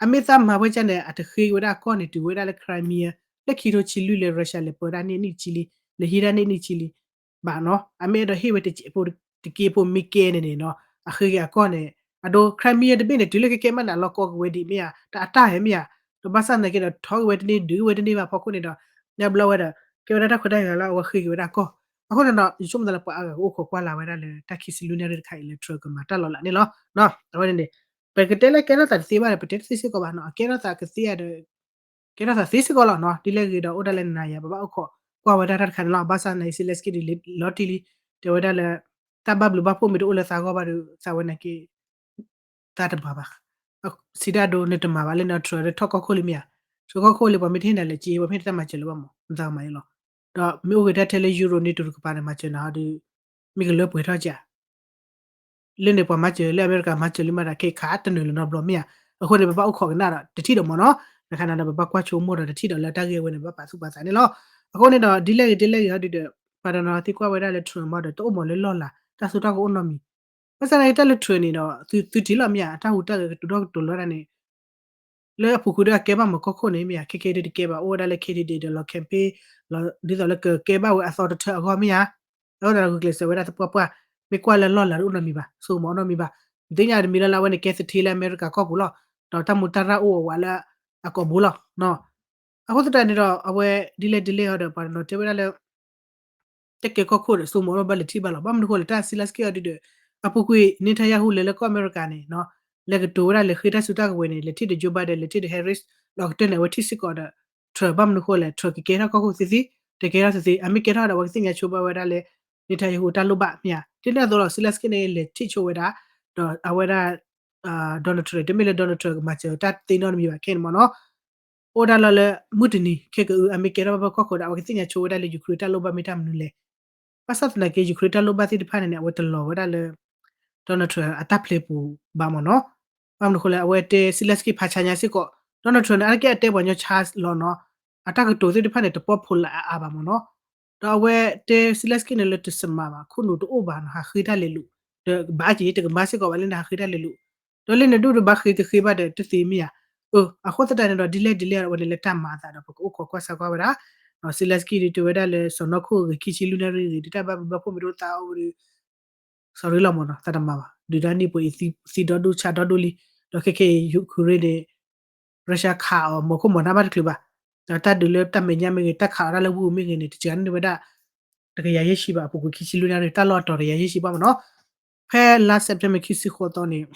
အမ့ၢ်သးမၤဝဲဒ်န့ၣ် အတဃ့ဝဲဒၣ်အကီၢ်န့ၣ် တုၤဝဲဒၣ်လၢ Crimea လၢခံထိဆံလွံၢ်လၢ Russia လဲၤပၢတၢ်န့ၢ်နံၣ်တဆံလံ လဲၤဟံးတၢ်န့ၢ်နံၣ်တဆံလံ ဘၣ်နီၤ. အမ့ၢ်အဲၣ်ဒိးဟ့ၣ်ဝဲတကဲးဖိတကဲးဖိမ့ၢ်ကဲန့ၣ်န့ၣ်နီၤ အဃ့က့ၤအကီၢ်န့ၣ် အဒိ Crimea တဘ့ၣ်န့ၣ် တုၤလၢကကဲမးန့ၣ် အလီၢ်ကီက့ၤဝဲဒံးမ့ၢ်ဧါ တၢ်အတၢ်ဟဲမ့ၢ်ဧါ ဒီးဘၣ်ဆၣ်သနာ်က့ဒီး ထီက့ၤဝဲတန့ၢ် ဒုးက့ၤဝဲတန့ၢ်ဘၣ်ဖီခိၣ်န့ၣ်ဒီး ညါဘျီဝဲဒီး ကဲဝဲဒၣ်တၢ်ခွဲးတၢ်ယာ်လၢအဝဲဃ့က့ၤဝဲဒၣ်အကီၢ်. အဃိန့ၣ်ဒီး ယဆိကမိၣ်သးလၢပှၤအါဂၤကအိၣ်ခိးကွၢ်လၢ်ဝဲဒၣ်လၢတၢ်ခံဆံလွံၢ်နၣ်ရံၣ်တခါအံၤလၢ Trump ကမၤတၢ်လီၤလးန့ၣ်လီၤ. အဝဲန့ၣ်န့ၣ် ပကတဲလၢကဲထီၣ်သးတသ့ဘၣ်ဒီး ပတဲတသ့စ့ၢ်ကီးဘၣ်နီၤ အကဲထီၣ်သးကသ့ဧါဒီး ကဲထီၣ်သးသ့စ့ၢ်ကီးလီၤနီၤ ဒ်လဲၣ်ဂ့ၤဒီး အိၣ်ဒၣ်လၢနၤယၤ ပဘၣ်အိၣ်ခိးကွၢ်ဝဲဒၣ်တၢ်တခါန့ၣ်လီၤ. ဘၣ်ဆၣ်သနာ်က့ Zelenskyy ဒုးလီၤတံၢ်လံ တဲဝဲဒၣ်လၢ တၢ်ဘၣ်ဘျုးဘၣ်ဖှိၣ်မ့ၢ်တအိၣ်လၢသးဂီၢ်ဘၣ်ဒီး သးဝဲနာ်က့ သးတမၤဘၣ်. စံးတၢ်ဒိ နတမၤဘၣ်လၢန Trump လၢထီၣ်ကီၢ်ခိၣ်လံမ့ၢ်ဧါ, ထီၣ်ကီၢ်ခိၣ်လံ ပှၤမ့ၢ်တဟ့ၣ်နၤလဲၤက့ ပှၤမ့ၢ်တၢ်မၤစၢၤလၢၤဘၣ်မး နသးကမၤအံၤလီၤ. ဒီးမ့ၢ်အိၣ်ဂ့ၤတၢ်ထဲလၢ Euro NATO တကပၤန့ၣ် မၤစၢၤနၤဟီဒီး မ့ၢ်ကလၢပှဲၤထီၣ်ကဧါ လၢန့ၣ်ပှၤမၤစၢၤလၢအမဲရကၤမၤစၢၤလံမးဒီး ခဲခးတနုာ်လီၤနီတဘျီမ့ၢ်ဧါ. အဃိန့ၣ် ပဘၣ်အိၣ်ခိးကနၣ်ဒီးတထံၣ်ဒီးမ့ၢ်နီၤ, တခါန့ၣ်ဒီး ပဘၣ်ကွၢ်ဆိကမိၣ်ဒီးတထံၣ်ဒီးလၢတၢ်ဂ့ၢ်ဝဲန့ၣ် ဘၣ်ပာ်သူၣ်ပာ်သးန့ၣ်လီၤ. အဃိန့ၣ်ဒီး ဒ်လဲၣ်ဂ့ၤဒ်လဲၣ်ဂ့ၤဟီဒုဒီး ပှၤတနီၤသံကွၢ်ဝဲဒၣ်လၢ Trump မးဒီး တအိၣ်မးလၢလီၢ်လၤ တၢ်စိတၢ်ကမီၤအိၣ်နီတမံၤ. ဘၣ်ဆၣ်သနာ်က့တၢ်လၢ Trump န့ၣ်ဒီး သုသုထံၣ်လီၤမ့ၢ်ဧါ, အတၢ်ဟူးတၢ်ဂဲၤကတိၤထီၣ်ကတိၤလီၤဒၣ်န့ၣ် လၢအပူၤကွံာ်ဒီးအကဲဘၣ်မၤကီၢ်ခိၣ်န့ၣ်မ့ၢ်ဧါ, ခဲကဲဒုးတကဲဘၣ် အိၣ်ဝဲဒၣ်လၢ candidate ဒီးလီၤ campaign လီၤ ဒ်သိးလၢကကဲဘၣ်ဝဲအသီတထၢအဂီၢ်မ့ၢ်ဧါ. အဃိသတးဒီးဂုာ်ကျဲးစၢးဝဲဒၣ်သပှၢ်ပှၢ်, မ့ၢ်ကွၢ်လၢလီၢ်လၤတအိၣ်နီတမံၤဘၣ်, စိကမီၤအိၣ်နီတမံၤဘၣ်. ဒ်ညါတမံၤလၢ်လၢ် အဝဲန့ၣ်ကဲသထ့လၢအမဲရကၤကီၢ်ပူၤလီၤ. ဒီးတၢ်မူတၢ်ရၢ်အိၣ်အဝးလၢအကိာ်ဘိလီၤ. အဃိသတးန့ၣ်ဒီး အဝဲဒ်လဲၣ်ဒ်လဲၣ်ဟီဒီး ပှၤတနီၤတဲဝဲဒၣ်လၢ တၢ်ကဲကီၢ်ခိၣ်ဒီး စိကမီၤအိၣ်ဘၣ်လဲၤထံၣ်ဘၣ်လီၤ. ဘၣ်မနုၤဃိလဲၣ် တၢ် Zelensky အီၤဒုဒီး အပူၤကွံာ် Netanyahu လဲၤလၢကီၢ်အမဲရကၤန့ၣ် လဲၤကတိၤဝဲဒၣ်လဲၤဃ့တၢ်စုတၢ်ကဝဲၤန့ၣ် လဲၤထံၣ်ဒီး Joe Biden လဲၤထံၣ်ဒီး Harris ဒီးကတၢၢ်န့ၣ် အဝဲထံၣ်စ့ၢ်ကီးဒီး Trump ဘၣ်မနုၤဃိလဲၣ် Trump ကကဲထီၣ်ကီၢ်ခိၣ်သ့သ့, တကဲထီၣ်သ့သ့ အမ့ၢ်ကဲထီၣ်ဒီး အဝဲကသ့ၣ်ညါဆိဘၣ်ဝဲဒၣ်လၢ Netanyahu တၢ်လိၣ်ဘၣ်မ့ၢ်ဧါ. ဒ်န့ၣ်အသိးလီၤ Zelensky န့ၣ် လဲၤထံၣ်ဆိဝဲဒၣ် ဒီးအဝဲဒၣ် Donald Trump တမ့ၢ်လၢ Donald Trump ကမၤစၢၤတၢ်သ့နီတမံၤဘၣ်ခဲန့ၣ်မ့ၢ်နီၤ. အိၣ်ဒၣ်လီၤလၢ မုၢ်တနံၤ ခဲကအု အမ့ၢ်ကဲထီၣ်ဘၣ်ဖဲကီၢ်ခိၣ်ဒီး အဝဲကသ့ၣ်ညါဆိဝဲဒၣ်လၢ Ukraine တၢ်လိၣ်ဘၣ်မ့ၢ်တၢ်မနုၤလဲၣ်. ဘၣ်ဆၣ်သနာ်က့ Ukraine တၢ်လိၣ်ဘၣ်သ့ၣ်တဖၣ်န့ၣ်န့ၣ် အဝဲတလီၤဝဲဒၣ်လၢ Donald Trump အတၢ်ဖျဲးပူၤဘၣ်မ့ၢ်နီၤ. ဘၣ်မနုၤဃိလဲၣ် အဝဲတဲ Zelensky ဖးဆါညါစ့ၢ်ကီး Donald Trump န့ၣ် အါတက့ၢ်အတဲပှၤညီ charge လီၤနီၤ. အတၢ်ကတိၤသ့ၣ်တဖၣ်န့ၣ် တပီၣ်ဖိလၢအအါဘၣ်မ့ၢ်နီၤ. ဒီးအဝဲတဲ Zelensky န့ၣ်လၢတစမးဘၣ် ခိၣ်နူာ်တအိၣ်ဘၣ်နီၤ ဟးဃ့တၢ်လဲၤလိာ်, ဒီးဘၣ်က့ၤတကမၣ်စ့ၢ်ကီးဘၣ်လၢနဟးဃ့တၢ်လဲၤလိာ်, ဒီးလၢနဒိၣ်တဘၣ်ဃ့တဃ့ဘၣ်ဒီးတသ့မ့ၢ်ဧါ. အဃိသတးန့ၣ်ဒီး ဒ်လဲၣ်ဒ်လဲၣ်အဝဲန့ၣ်လၢတၢ်မၤအသးဒီး ပကအိၣ်ခိးကွၢ်ဆၢကွၢ်ဝဲဒၣ်. Zelensky ဒုးတဲဝဲဒၣ်လၢ စီၤနီၣ်ခိၣ်ဂ့ၤ ခံဆံလွံၢ်နၣ်ရံၣ်ဂ့ၤ ဒုးတၢ်ဘၣ်ဘျုးဘၣ်ဖှိၣ်မ့ၢ်တအိၣ်သးအိၣ်ဒီး sorry လီၤမ့ၢ်နီၤ သးတမၤဘၣ် ဒုးတၢ်န့ၢ်ပှဲၤအံၤသံဒီဒိၣ်ဆါဒီဒိၣ်လံ. ဒီးခဲခဲအံၤ Ukraine န့ၣ် Russia ခးအီၤ မီၤခိၣ်မီၤနၢ်ဘၣ်တချုးဘၣ်. ဒီးတၢ်ဒုးလၢတၢ်မဲာ်ညါမ့ၢ်ဂ့ၤ တၢ်ခးအီၤဒၣ်လၢဝ့ၢ်ပူၤမ့ၢ်ဂ့ၤန့ၣ် တစှၤန့ၢ်ဝဲဒၣ် တကယၤယဲၢ်ဆံဘၣ် အပူၤကွံာ်ခံဆံလွံၢ်နၣ်ရံၣ် တၢ်လီၢ်အတီၤတကယၤယဲၢ်ဆံဘၣ်မ့ၢ်နီၤ. ဖဲလါ September ခံဆံဃိးသီန့ၣ်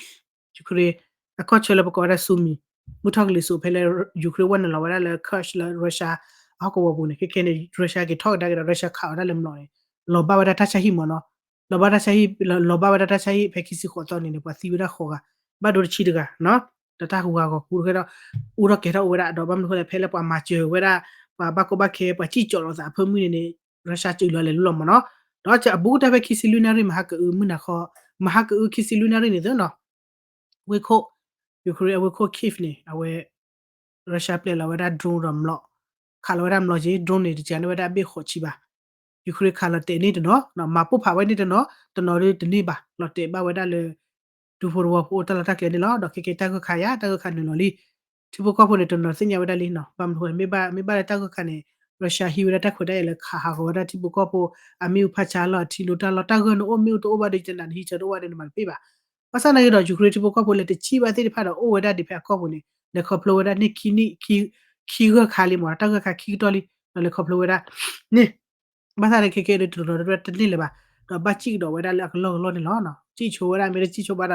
Ukraine အခီၣ်ဆၢလၢပကိးဝဲဒၣ် Sumy မုၢ်ထီၣ်ကလံၤစိးဖဲလၢ Ukraine ဝဲနုာ်လီၤဝဲဒၣ်လၢ Kursk လၢ Russia အဟီၣ်ကဝီၤပူၤန့ၣ် ခဲခဲန့ၣ် Russia က့ၤထီၣ်ကဒါက့ၤဒီး Russia ခးအီၤဒၣ်လၢမျိာ်န့ၣ် လီၤဘၣ်ဝဲဒၣ်တၢ်ဆါဟံၣ်မ့ၢ်နီၤ. လီၤဘၣ်တၢ်ဆါဟံၣ် လီၤဘၣ်ဝဲဒၣ်တၢ်ဆါဟံၣ် ဖဲခံဆံဃိးသီန့ၣ်န့ၣ် ပှၤသံဝဲဒၣ်ဃိးဂၤ ဘၣ်ဒိတဆံတဂၤ ဒီးတၢ်ဟူးဂၤဂီၤကူတကဲဒီး အိၣ်ထီၣ်ကဲၤထီၣ်အိၣ်ဝဲဒၣ် ဒီးဘၣ်မနုၤဃိလဲၣ် ဖဲလၢပှၤမၤစၢၤဝဲဒၣ် ပှၤဘၣ်ကီဘၣ်ခဲ ပှၤစံၣ်ကၠီၣ်လီၤသးအဖၢမုၢ်န့ၣ်န့ၣ် Russia စၢလီၤလဲၤလိၤလီၤမ့ၢ်နီၤ. ဒီးအဘူးကတၢၢ်ဖဲခံဆံလွံၢ်နၣ်ရံၣ် မဟါကအု မုၢ်နၤခီ မဟါကအုခံဆံလွံၢ်နၣ်ရံၣ်န့ၣ်သ့နီၤ ဝ့ၢ်ခိၣ် Ukraine အဝ့ၢ်ခိၣ် Kyiv န့ၣ် အဝဲ Russia ပျဲလီၤဝဲဒၣ် drone ဒီးမျိာ် ခးလီၤဝဲဒၣ်မျိာ်က့ drone န့ၣ် တစှၤန့ၢ်ဝဲဒၣ်ဘ့ၣ်ဃိးဆံဘၣ်. Ukraine ခးလီၤတဲာ်န့ၢ်တနီၤ မၤပိၢ်ဖးဝဲန့ၢ်တနီၤ တနီၤဒုတန့ၢ်ဘၣ် လီၤတဲာ်ဘၣ်ဝဲဒၣ်လၢ ဒူဖိတဝီဖိအိၣ်တၢ်လီၢ်တၢ်ကျဲန့ၣ်လီၤ. ဒီးခဲကဲတၢ်ဂၢၢ်ခါယါ တၢ်ဂၢၢ်ခါနုာ်လီၤလံ ထံဖိကီၢ်ဖိန့ၣ် တနီၤသ့ၣ်ညါဝဲဒၣ်လံနီၤ ဘၣ်မနုၤဃိ မ့ၢ်ဘၣ်လၢတၢ်ဂၢၢ်ခါန့ၣ် Russia ဟံးဝဲဒၣ်တၢ်ခွဲးတၢ်ယာ်လၢခးဟးဂီၤဝဲဒၣ်ထံဖိကီၢ်ဖိ အမ့ၣ်အူဖးဆါလီၤ အထံလိတၢ်လီၢ် တၢ်ဂၢၢ်နအိၣ်မ့ၣ်အူတအိၣ်ဘၣ်ဒီး ယတနာ်နဟံးဆၢတအိၣ်ဘၣ်ဒီး နမၤတပ့ၢ်ဘၣ်. ဘၣ်ဆၣ်သနာ်က့ဒီး Ukraine ထံဖိကီၢ်ဖိလၢတဆံးဘၣ်သ့ၣ်တဖၣ်ဒီး အိၣ်ဝဲဒၣ်ဒံးဖဲအကီၢ်ပူၤန့ၣ် လဲၤခီဖျိဝဲဒၣ်န့ၢ်ခံနံၣ် ခံဂၢၢ်ခါလံမ့ၢ် တၢ်ဂၢၢ်ခါခံကတီၢ်လံ ဒီးလဲၤခီဖျိဝဲဒၣ်န့ၣ် ဘၣ်ဆၣ်သနာ်က့ခဲကဲဒီး တနီၤတဖၣ်တန့ၢ်လၢၤဘၣ် ဒီးဘၣ်စံၣ်ကဒီးဝဲဒၣ်လၢအကလီၢ်ကလီၢ်န့ၣ်လီၤ. စံၣ်ဆိဝဲဒၣ် မ့ၢ်တစံၣ်ဆိဘၣ်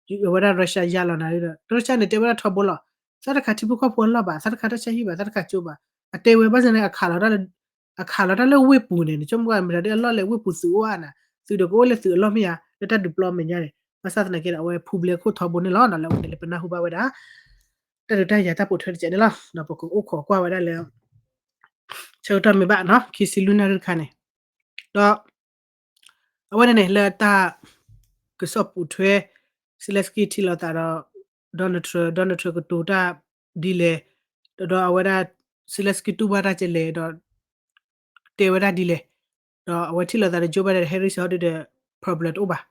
ဒီး အဝဲဒၣ် Russia ယါလီၤနၤဒီး Russia န့ၣ် တဲဝဲဒၣ်ထီဘိလီၤ. သးတခါထံဖိကီၢ်ဖိအလီၢ်ဘၣ် သးတခါတၢ်ဆါဟံၣ်ဘၣ် သးတခါကၠိဘၣ် အတဲဝဲဘၣ်ဆၣ်န့ၣ် အခးလီၤတၢ်လၢဝ့ၢ်ပူၤန့ၣ် နဆိကမိၣ်မတၤဒ်အလီၢ်လဲၣ် ဝ့ၢ်ပူၤသုးအိၣ်အါနၤ သုးဒီးကအိၣ်လၢသုးအလီၢ်မ့ၢ်ဧါ လၢတၢ်ဒုးပျီအမဲာ်ညါန့ၣ် ဘၣ်ဆၣ်သနာ်က့ဒီး အဝဲဖူဘျဲခိၣ်ထီဘိန့ၣ်လီၤ. လၢအဝဲန့ၣ်လၢပနၢ်ဟူဘၣ်ဝဲဒၣ် တၢ်ဒုးတၢ်ယၤတၢ်ပိာ်ထွဲတစဲးန့ၣ်လီၤ. ဒီးပကအိၣ်ခိးကွၢ်ဝဲဒၣ်လၢ ဆၢကတီၢ်မ့ၢ်ဘၣ်နီၤ ခံဆံလွံၢ်နၣ်ရံၣ်တခါန့ၣ် ဒီး အဝဲန့ၣ်န့ၣ် လၢတၢ်ကစီၣ်ပိာ်ထွဲ Zelensky ထံၣ်လိာ်သးဒီး Donald Trump, Donald Trump ကတိၤတၢ်ဒ်လဲၣ်, ဒီးအဝဲဒၣ် Zelensky တူၢ်ဘၣ်တၢ်ကလဲၣ်ဒီး တဲဝဲဒၣ်ဒ်လဲၣ်, ဒီးအဝဲထံၣ်လိာ်သးဒီး Joe Biden Harris ဟီဒုဒီး problem တအိၣ်ဘၣ်.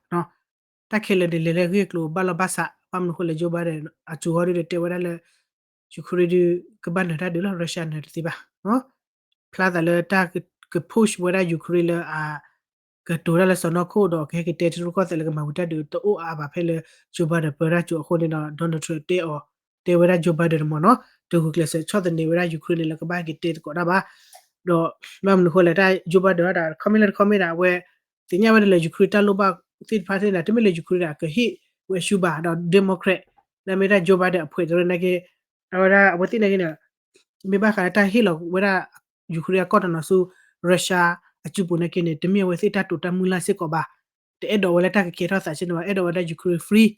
တၢ်ခဲလၢာ်န့ၣ် လဲၤလၢဂ့ၢ်ကျိၤဘၣ်လီၤဘၣ်စး, ဘၣ်မနုၤဃိလဲၣ် Joe Biden အစိၤဟီဒုဒီးတဲဝဲဒၣ်လၢ Ukraine ဒုကဘၣ်နၢၤတၢ်ဒုးလီၤ, Russia နၢၤတသ့ဘၣ်. ဖျါသးလၢတၢ်က push ဝဲဒၣ် Ukraine လၢအ ကတိၤတၢ်လၢစီၤနီၢ်ခိၣ်ဒီး ကဟဲက့ၤတဲထံရူၢ်ကီၢ်သဲးလၢကမၤဝံၤတၢ်ဒုးတအိၣ်အါအါဘၣ်ဖဲလၢ Joe Biden ပၢတၢ်ကၠိအဃိန့ၣ်ဒီး Donald Trump တဲအီၤ, တဲဝဲဒၣ် Joe Biden န့ၣ်မ့ၢ်နီၤ, တဂုာ်ကျဲးစၢးဆီၣ်သနံးဝဲဒၣ် Ukraine န့ၣ်လၢကဘၣ်ဟဲက့ၤတဲသကိးတၢ်ဘၣ်. ဒီး ဘၣ်မနုၤဃိလဲၣ် တၢ် Joe Biden ဒၣ် comment လၢတ comment ဒၣ် အဝဲ သ့ၣ်ညါဝဲဒၣ်လၢ Ukraine တၢ်လိၣ်ဘၣ်သ့ၣ်တဖၣ်သ့ၣ်န့ၣ် တမ့ၢ်လၢ Ukraine ဒၣ်ကဟ့ၣ်ဝဲဆူဘၣ် ဒီး Democrat လၢမ့ၢ်ဒၣ် Joe Biden အဖှဲးတရၢနာ်က့ အဝဲဒၣ် အဝဲသ့ၣ်နာ်က့န့ၣ် မ့ၢ်ဘၣ်ဃးလၢတၢ်ဟ့ၣ်လီၤဝဲဒၣ် Ukraine အကီၢ်တနီၤဆူ Russia အစုပူၤနာ်က့န့ၣ် တမ့ၢ်အဝဲသ့ၣ်တၢ်တိာ်တၢ်မုၢ်လၢ်စ့ၢ်ကီးဘၣ်. တအဲၣ်ဒိးဝဲလၢတၢ်ကကဲထီၣ်သးဆ့န့ၣ်ဘၣ်, အဲၣ်ဒိးဝဲဒၣ် Ukraine free,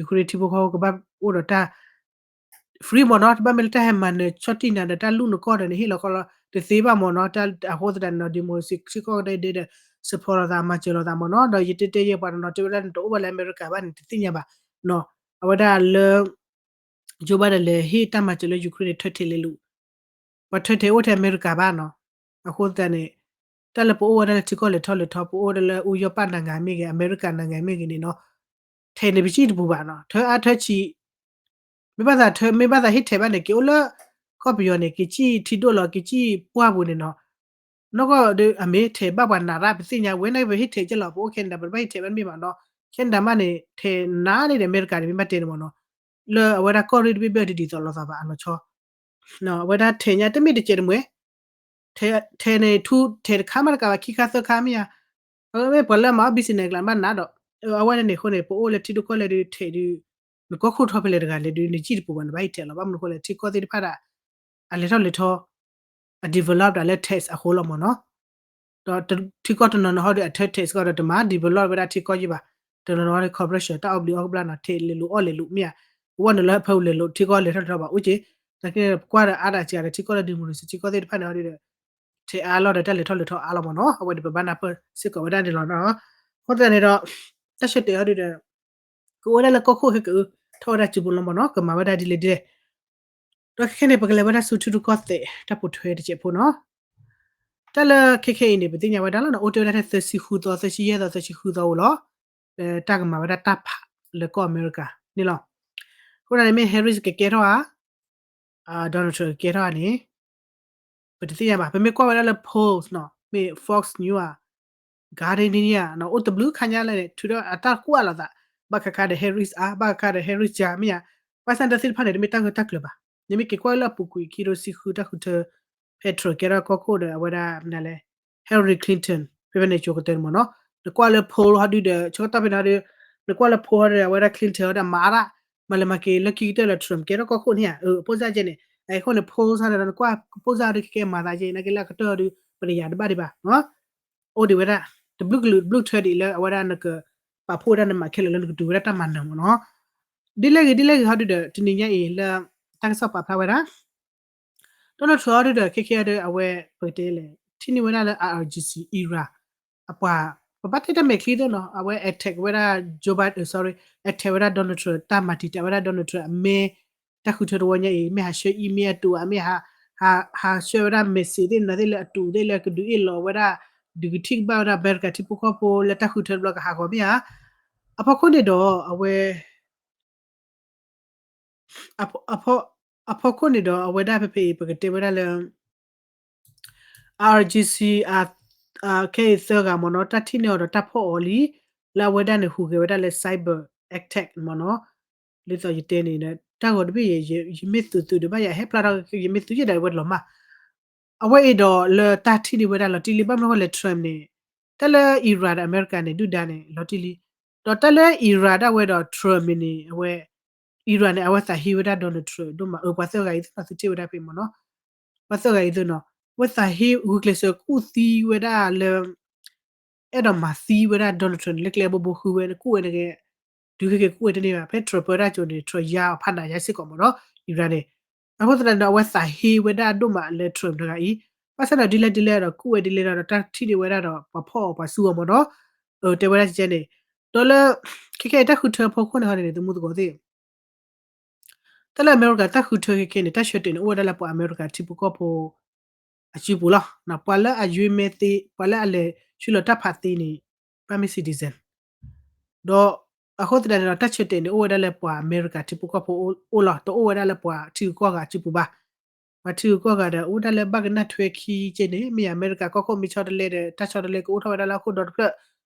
Ukraine ထံဖိကီၢ်ဖိကဘၣ်အိၣ်ဒီးတၢ် free မ့ၢ်နီၤ, တဘၣ်မ့ၢ်လၢတၢ်ဟဲမၤနၢၤဆီၣ်တံၢ်နၤဒီး တၢ်လူၢ်နကီၢ်ဒီးနဟ့ၣ်လီၤခီလီၤ တသ့ဘၣ်မ့ၢ်နီၤ, တၢ်အဃိသတးန့ၣ်နီၤ democracy ထံကီၢ်ကဒဲဒဲဒီး support လိာ်သး မၤစၢၤလိာ်သးမ့ၢ်နီၤ, ဒီးယတဲတဲယဲပှၤနီၤနီၤ တဲဝဲဒၣ်နတအိၣ်ဘၣ်လၢအမဲရကၤဘၣ်န့ၣ် တသ့ၣ်ညါဘၣ်နီၤ, အဝဲဒၣ်လၢ Joe Biden လဲၤဟ့ၣ်တၢ်မၤစၢၤလၢ Ukraine န့ၣ် ထၢထံးလဲၤလိာ် ပှၤထၢထံးအိၣ်ထဲအမဲရကၤဘၣ်နီၤ, အဃိသတးန့ၣ် တၢ်လၢပအိၣ်ဝဲဒၣ်လၢထံကီၢ်လဲၤထီၣ်လဲၤထီ ပအိၣ်ဝဲဒၣ်လၢဥရောပနိုင်ငံမ့ၢ်ဂ့ၤ အမဲရကၤနိုင်ငံမ့ၢ်ဂ့ၤန့ၣ်နီၤ, ထဲန့ၣ်ပစံၣ်တပူၤဘၣ်နီၤ, ထၢအါထၢဆံး မ့ၢ်ဘၣ်သးထၢ မ့ၢ်ဘၣ်သးဟ့ၣ်ထဲးဘၣ်န့ၣ် က့ၤအိၣ်လၢ ကီၢ်ပယီၤန့ၣ် က့ၤစံၣ်ထံဒိၣ်လီၤ က့ၤစံၣ်ပှၢ်ပူၤန့ၣ်နီၤ, နီၢ်ကီၢ်ဒီးအမ့ၢ်ထဲးဘၣ်ပှၤနးရၣ် ပသ့ၣ်ညါဝဲန့ၣ် ပဟ့ၣ်ထဲးက့လီၤ ပအိၣ် Canada ပတဘၣ်ဟ့ၣ်ထဲးဘၣ်တမ့ၢ်ဘၣ်နီၤ, Canada မးန့ၣ် ထဲးနးန့ၣ်ဒီး အမဲရကၤန့ၣ် မ့ၢ်ဘၣ်တဲန့ၣ်မ့ၢ်နီၤ, လၢအဝဲဒၣ်ကီၢ်ရ့ၣ်တဘ့ၣ်ဘၣ်ဒ်သိးလိာ်သးဘၣ်အလီၤဆီ အဝဲဒၣ်ထဲးညါတမ့ၢ်တစဲးတမှဲၤ ထဲးန့ၣ် ထူထဲးတခါမးတကးဘၣ် ခံခါသၢခါမ့ၢ်ဧါ, အဝဲမ့ၢ်ပှၤလၢမၤအီၣ် business ကျါဘၣ်နးဒီး အဝဲန့ၣ်အဃိန့ၣ် ပအိၣ်လၢထံဒိၣ်ကီၢ်လဲၢ်ဒုးထဲးဒုး နကီၢ်ခိၣ်ထီၣ်ဖဲလဲၣ်တဂၤလဲၣ်ဒုး နစံၣ်တပူၤဘၣ် နဘၣ်ဟ့ၣ်ထဲးလီၤ ဘၣ်မနုၤအဃိလဲၣ် ထံကီၢ်သ့ၣ်တဖၣ်ဒၣ် အလဲၤထီၣ်လဲၤထီ အ develop ဒၣ်လၢ tax အဃိလီၤမ့ၢ်နီၤ, ဒီးထံကီၢ်တနီၤနီၤဟီဒုး အထၢ tax ကီဒီး တမၤ develop ဝဲဒၣ်ထံကီၢ်ယံၢ်ဘၣ်, တနီၤနီၤဟီဒုး corruption တၢ်အီၣ်ဘျံးအီၣ်ကဘျၣ်နီၤ ထဲးလဲၤလိာ်အီၣ်လဲၤလိာ်မ့ၢ်ဧါ, အဝဲန့ၣ်လၢဖဲလဲၤလိာ်ထံကီၢ်လဲၤထီၣ်လဲၤထီဘၣ်အိၣ်က့, နာ်က့န့ၣ် ပကွၢ်ဒီးအါဒၣ်စှၤဒီး ထံကီၢ်လၢ democracy ထံကီၢ်သ့ၣ်တဖၣ်န့ၣ်ဟီဒုးဒီး ထဲးအါလီၤဒီးတၢ်လဲၤထီၣ်လဲၤထီအါလီၤမ့ၢ်နီၤ, အဝဲန့ၣ်ပဘၣ်နၢ်ပၢၢ်စ့ၢ်ကီးဝဲဒၣ်န့ၣ်လီၤနီၤ, အဃိသတးန့ၣ်ဒီး တၢ်ဆၢတဲာ်ဟီဒုးဒီး ကအိၣ်ဝဲဒၣ်လၢကီၢ်ခိၣ်ဟဲကထီၣ်ဝဲဒၣ်စုပူၤလီၤမ့ၢ်နီၤ, ကမၤဝဲဒၣ်ဒ်လဲၣ်ဒ်လဲၣ်, ဒီးခဲခဲန့ၣ် ပကလဲၤဝဲဒၣ်ဆူထံရူၢ်ကီၢ်သဲး တၢ်ပိာ်ထွဲတစဲးဖိနီၤ, တၢ်လၢခဲခဲအံၤန့ၣ် ပသ့ၣ်ညါဝဲဒၣ်လီၤနီၤ, အိၣ်တ့ၢ်ဝဲဒၣ်ထဲသၢဆံဃုသီ သၢဆံယဲၢ်သီ သၢဆံဃုသီအိၣ်လီၤ, လၢတၢ်ကမၤဝဲဒၣ်တၢ်ဖးလၢကီၢ်အမဲရကၤန့ၣ်လီၤ, အဃိသတးန့ၣ်မ့ၢ် Harris ကကဲထီၣ်ဧါ Donald Trump ကကဲထီၣ်ဧါန့ၣ် ပတသ့ၣ်ညါဘၣ်, ပမ့ၢ်ကွၢ်ဝဲဒၣ်လၢ polls နီၤ, မ့ၢ် Fox News ဧါ, Guardian ဧါ, အိၣ်တဘျုးခါညါလၢန့ၣ် ထုးဒီးအတၢ်ကွၢ်လိာ်သး, ဘၣ်ဃးဃးဒီး Harris ဧါ, ဘၣ်ဃးဃးဒီး Harris ဧါ မ့ၢ်ဧါ, ဘၣ်ဆၣ်ဒီးသ့ၣ်တဖၣ်န့ၣ် တမ့ၢ်တၢ်ဂၢၢ်တၢ်ကျၢၤဘၣ်, နမ့ၢ်က့ၤကွၢ်လၢအပူၤကွံာ်ခံကထိဆံဃုတၢ်ဃုထၢ ဖဲ Trump ကဲထီၣ်ကီၢ်ခိၣ်ဒီး အဝဲဒၣ်မနုၤလဲၣ် Hillary Clinton ဖဲဖဲန့ၣ် ကၠိကတၢၢ်န့ၣ်မ့ၢ်နီၤ, နကွၢ်လၢ poll ဟီဒုဒီး ဆၢကတီၢ်ဖဲန့ၣ်ဟီဒု နကွၢ်လၢ poll ဟီဒီး အဝဲဒၣ် Clinton ဟီဒီး မၤအါဒၣ် မၤလဲၤမၤက့ၤလၢခံကတၢၢ်လၢ Trump ကဲထီၣ်ကီၢ်ခိၣ်န့ၣ်ဧါ, အပိၣ်စၢ်ကဲန့ၣ်, အဃိန့ၣ် poll စၢ်ဒီး နကွၢ်ပိၣ်စၢ်ဟီဒု ခဲကဲမၤသးကဲ နာ်က့လၢအကတၢၢ်ဟီဒု ပတယၤတဘၣ်ဒံးဘၣ် အိၣ်ဒံးဝဲဒၣ် တဘျုးကလုာ်တဘျုးထၢဒံးလၢအဝဲဒၣ်နကပာ်ဖှိၣ်ဝဲဒၣ်နမၤခဲလၢာ်လၢနကဒုးဝဲဒၣ်တၢ်မၤနၢၤမ့ၢ်နီၤ, ဒ်လဲၣ်ဂ့ၤဒ်လဲၣ်ဂ့ၤဟီဒုဒီး တနံၤညါအံၤလၢ တၢ်ကစီၣ်ပာ်ဖျါဝဲဒၣ် Donald Trump ဟီဒုဒီး ခဲခဲဟီဒု အဝဲ ပကတဲလဲၣ် ထံၣ်န့ၢ်ဝဲဒၣ်လၢ IRGC Iran အပှၤ ပဘၣ်တဲတၢ်မဲာ်ချံသ့ၣ်နီၤ အဝဲ attack ဝဲဒၣ် Joe Biden sorry attack ဝဲဒၣ် Donald Trump တၢ်မၤတံာ်တာ်ဝဲဒၣ် Donald Trump အမ့ၢ် တၢ်ဃုထၢတဝီညါအံၤ မ့ၢ်ဟးဆှၢ email အတုၤ မ့ၢ်ဟး ဟးဆှၢဝဲဒၣ် message သ့ၣ်နီၤသ့ၣ်လၢအတုၤသ့ၣ်လၢကဒုးအ့ၣ်လိာ်ဝဲဒၣ် ဒုးကထံၣ်ကဘၣ်ဝဲဒၣ် အမဲရကၤထံဖိကီၢ်ဖိလၢတၢ်ဃုထၢတဘျီကဟးဂီၤမ့ၢ်ဧါ, အဖီခိၣ်န့ၣ်ဒီးအဝဲ အဖီခိၣ်န့ၣ်ဒီးအဝဲဒၣ်ဖဲဖဲအံၤ ပကတဲဝဲဒၣ်လၢ IRGC ခဲအံၤသၢဂၤမ့ၢ်နီၤ တၢ်ထံၣ်န့ၢ်အီၤဒီးတၢ်ဖီၣ်အီၤလံ, လၢအဝဲဒၣ်န့ၣ်ဟူးဂဲၤဝဲဒၣ်လၢ cyber attack မ့ၢ်နီၤ, ဒ်သိးယတဲန့ၣ် တၢ်ဂီၤတဘ့ၣ် ယမ့ၢ်သုးသုးဒီးဘၣ်ယၤဟဲဖျါထီၣ် ယမ့ၢ်သုးယဲၢ်ဒၣ်ဝဲတလီၤမၢ်, အဝဲအံၤဒီးလၢတၢ်ထံၣ်န့ၢ်ဝဲဒၣ်လီၤတံၢ်လံ ဘၣ်မနုၤဃိလဲၣ် Trump န့ၣ် တၢ်လၢ Iran ဒီးအမဲရကၤန့ၣ် ဒုၣ်ဒါန့ၣ် လီၤတံၢ်လံ, ဒီးတၢ်လၢ Iran ဒၣ်ဝဲဒီး Trump န့ၣ် အဝဲ Iran န့ၣ် အဝဲသးဟ့ဝဲဒၣ် Donald Trump ဒိၣ်မး အပှၤသၢဂၤအံၤသ့ၣ်နီၤ သုထံၣ်ဝဲဒၣ်ဖဲမ့ၢ်နီၤ, ပှၤသၢဂၤအံၤသ့ၣ်နီၤ အဝဲသးဟ့ဂုာ်ကျဲးစၢးကူၣ်သံဝဲဒၣ်လၢ အဲၣ်ဒိးမၤသံဝဲဒၣ် Donald Trump န့ၣ် လၢကျဲဘိဘိဃုဝဲန့ၣ် ကူၣ်ဝဲန့ၣ်က့ ဒုးက့ၤကူၣ်ဝဲတန့ၢ်ဘၣ် ဖဲ Trump ပၢတၢ်ကၠိန့ၣ် Trump ယါအီၤဖးနးယါစ့ၢ်ကီးမ့ၢ်နီၤ Iran န့ၣ်, အဃိသတးန့ၣ်ဒီး အဝဲသးဟ့ဝဲဒၣ်ဒိၣ်မးလၢ Trump တဂၤအံၤ, ဘၣ်ဆၣ်ဒီးဒ်လဲၣ်ဒ်လဲၣ်ဒီး ကူၣ်ဝဲဒ်လဲၣ်ဒီး တၢ်ထံၣ်န့ၢ်ဝဲဒၣ်ဒီး ပှၤဖီၣ်အီၤပှၤစူအီၤမ့ၢ်နီၤ, တဲဝဲဒၣ်ကဲန့ၣ်, ဒီးလၢ ခဲခဲအံၤတၢ်ဃုထၢဖီခိၣ်န့ၣ်ဟီန့ၣ် သမူသကိးသ့ၣ် တၢ်လၢအမဲရကၤတၢ်ဃုထၢခဲခဲန့ၣ် တၢ်ဆၢတဲာ်န့ၣ် အိၣ်ဝဲဒၣ်လၢပှၤအမဲရကၤထံဖိကီၢ်ဖိ အစုပူၤလီၤ. ပှၤလၢအယွ့မဲသ့ ပှၤလၢအလဲၤဆှၢလီၤတၢ်ဖးသ့န့ၣ် ဘၣ်မ့ၢ် citizen ဒီးအဃိသတးန့ၣ်ဒီး တၢ်ဆၢတဲာ်န့ၣ် အိၣ်ဝဲဒၣ်လၢပှၤအမဲရကၤထံဖိကီၢ်ဖိအိၣ်လီၤ. တအိၣ်ဝဲဒၣ်လၢပှၤထံဂုၤကီၢ်ဂၤအစုပူၤဘၣ်. ပှၤထံဂုၤကီၢ်ဂၤဒီး အိၣ်ဒၣ်လၢဘၣ်ကနၣ်ထွဲခံကဲန့ၣ် မ့ၢ်ယၤ အမဲရကၤကီၢ်ခိၣ်မ့ၢ်ဆီတလဲဒီး တၢ်ဆီတလဲကအိၣ်ထီၣ်ဝဲဒၣ်လၢဟီၣ်ခိၣ်ဒီတဖျၢၣ်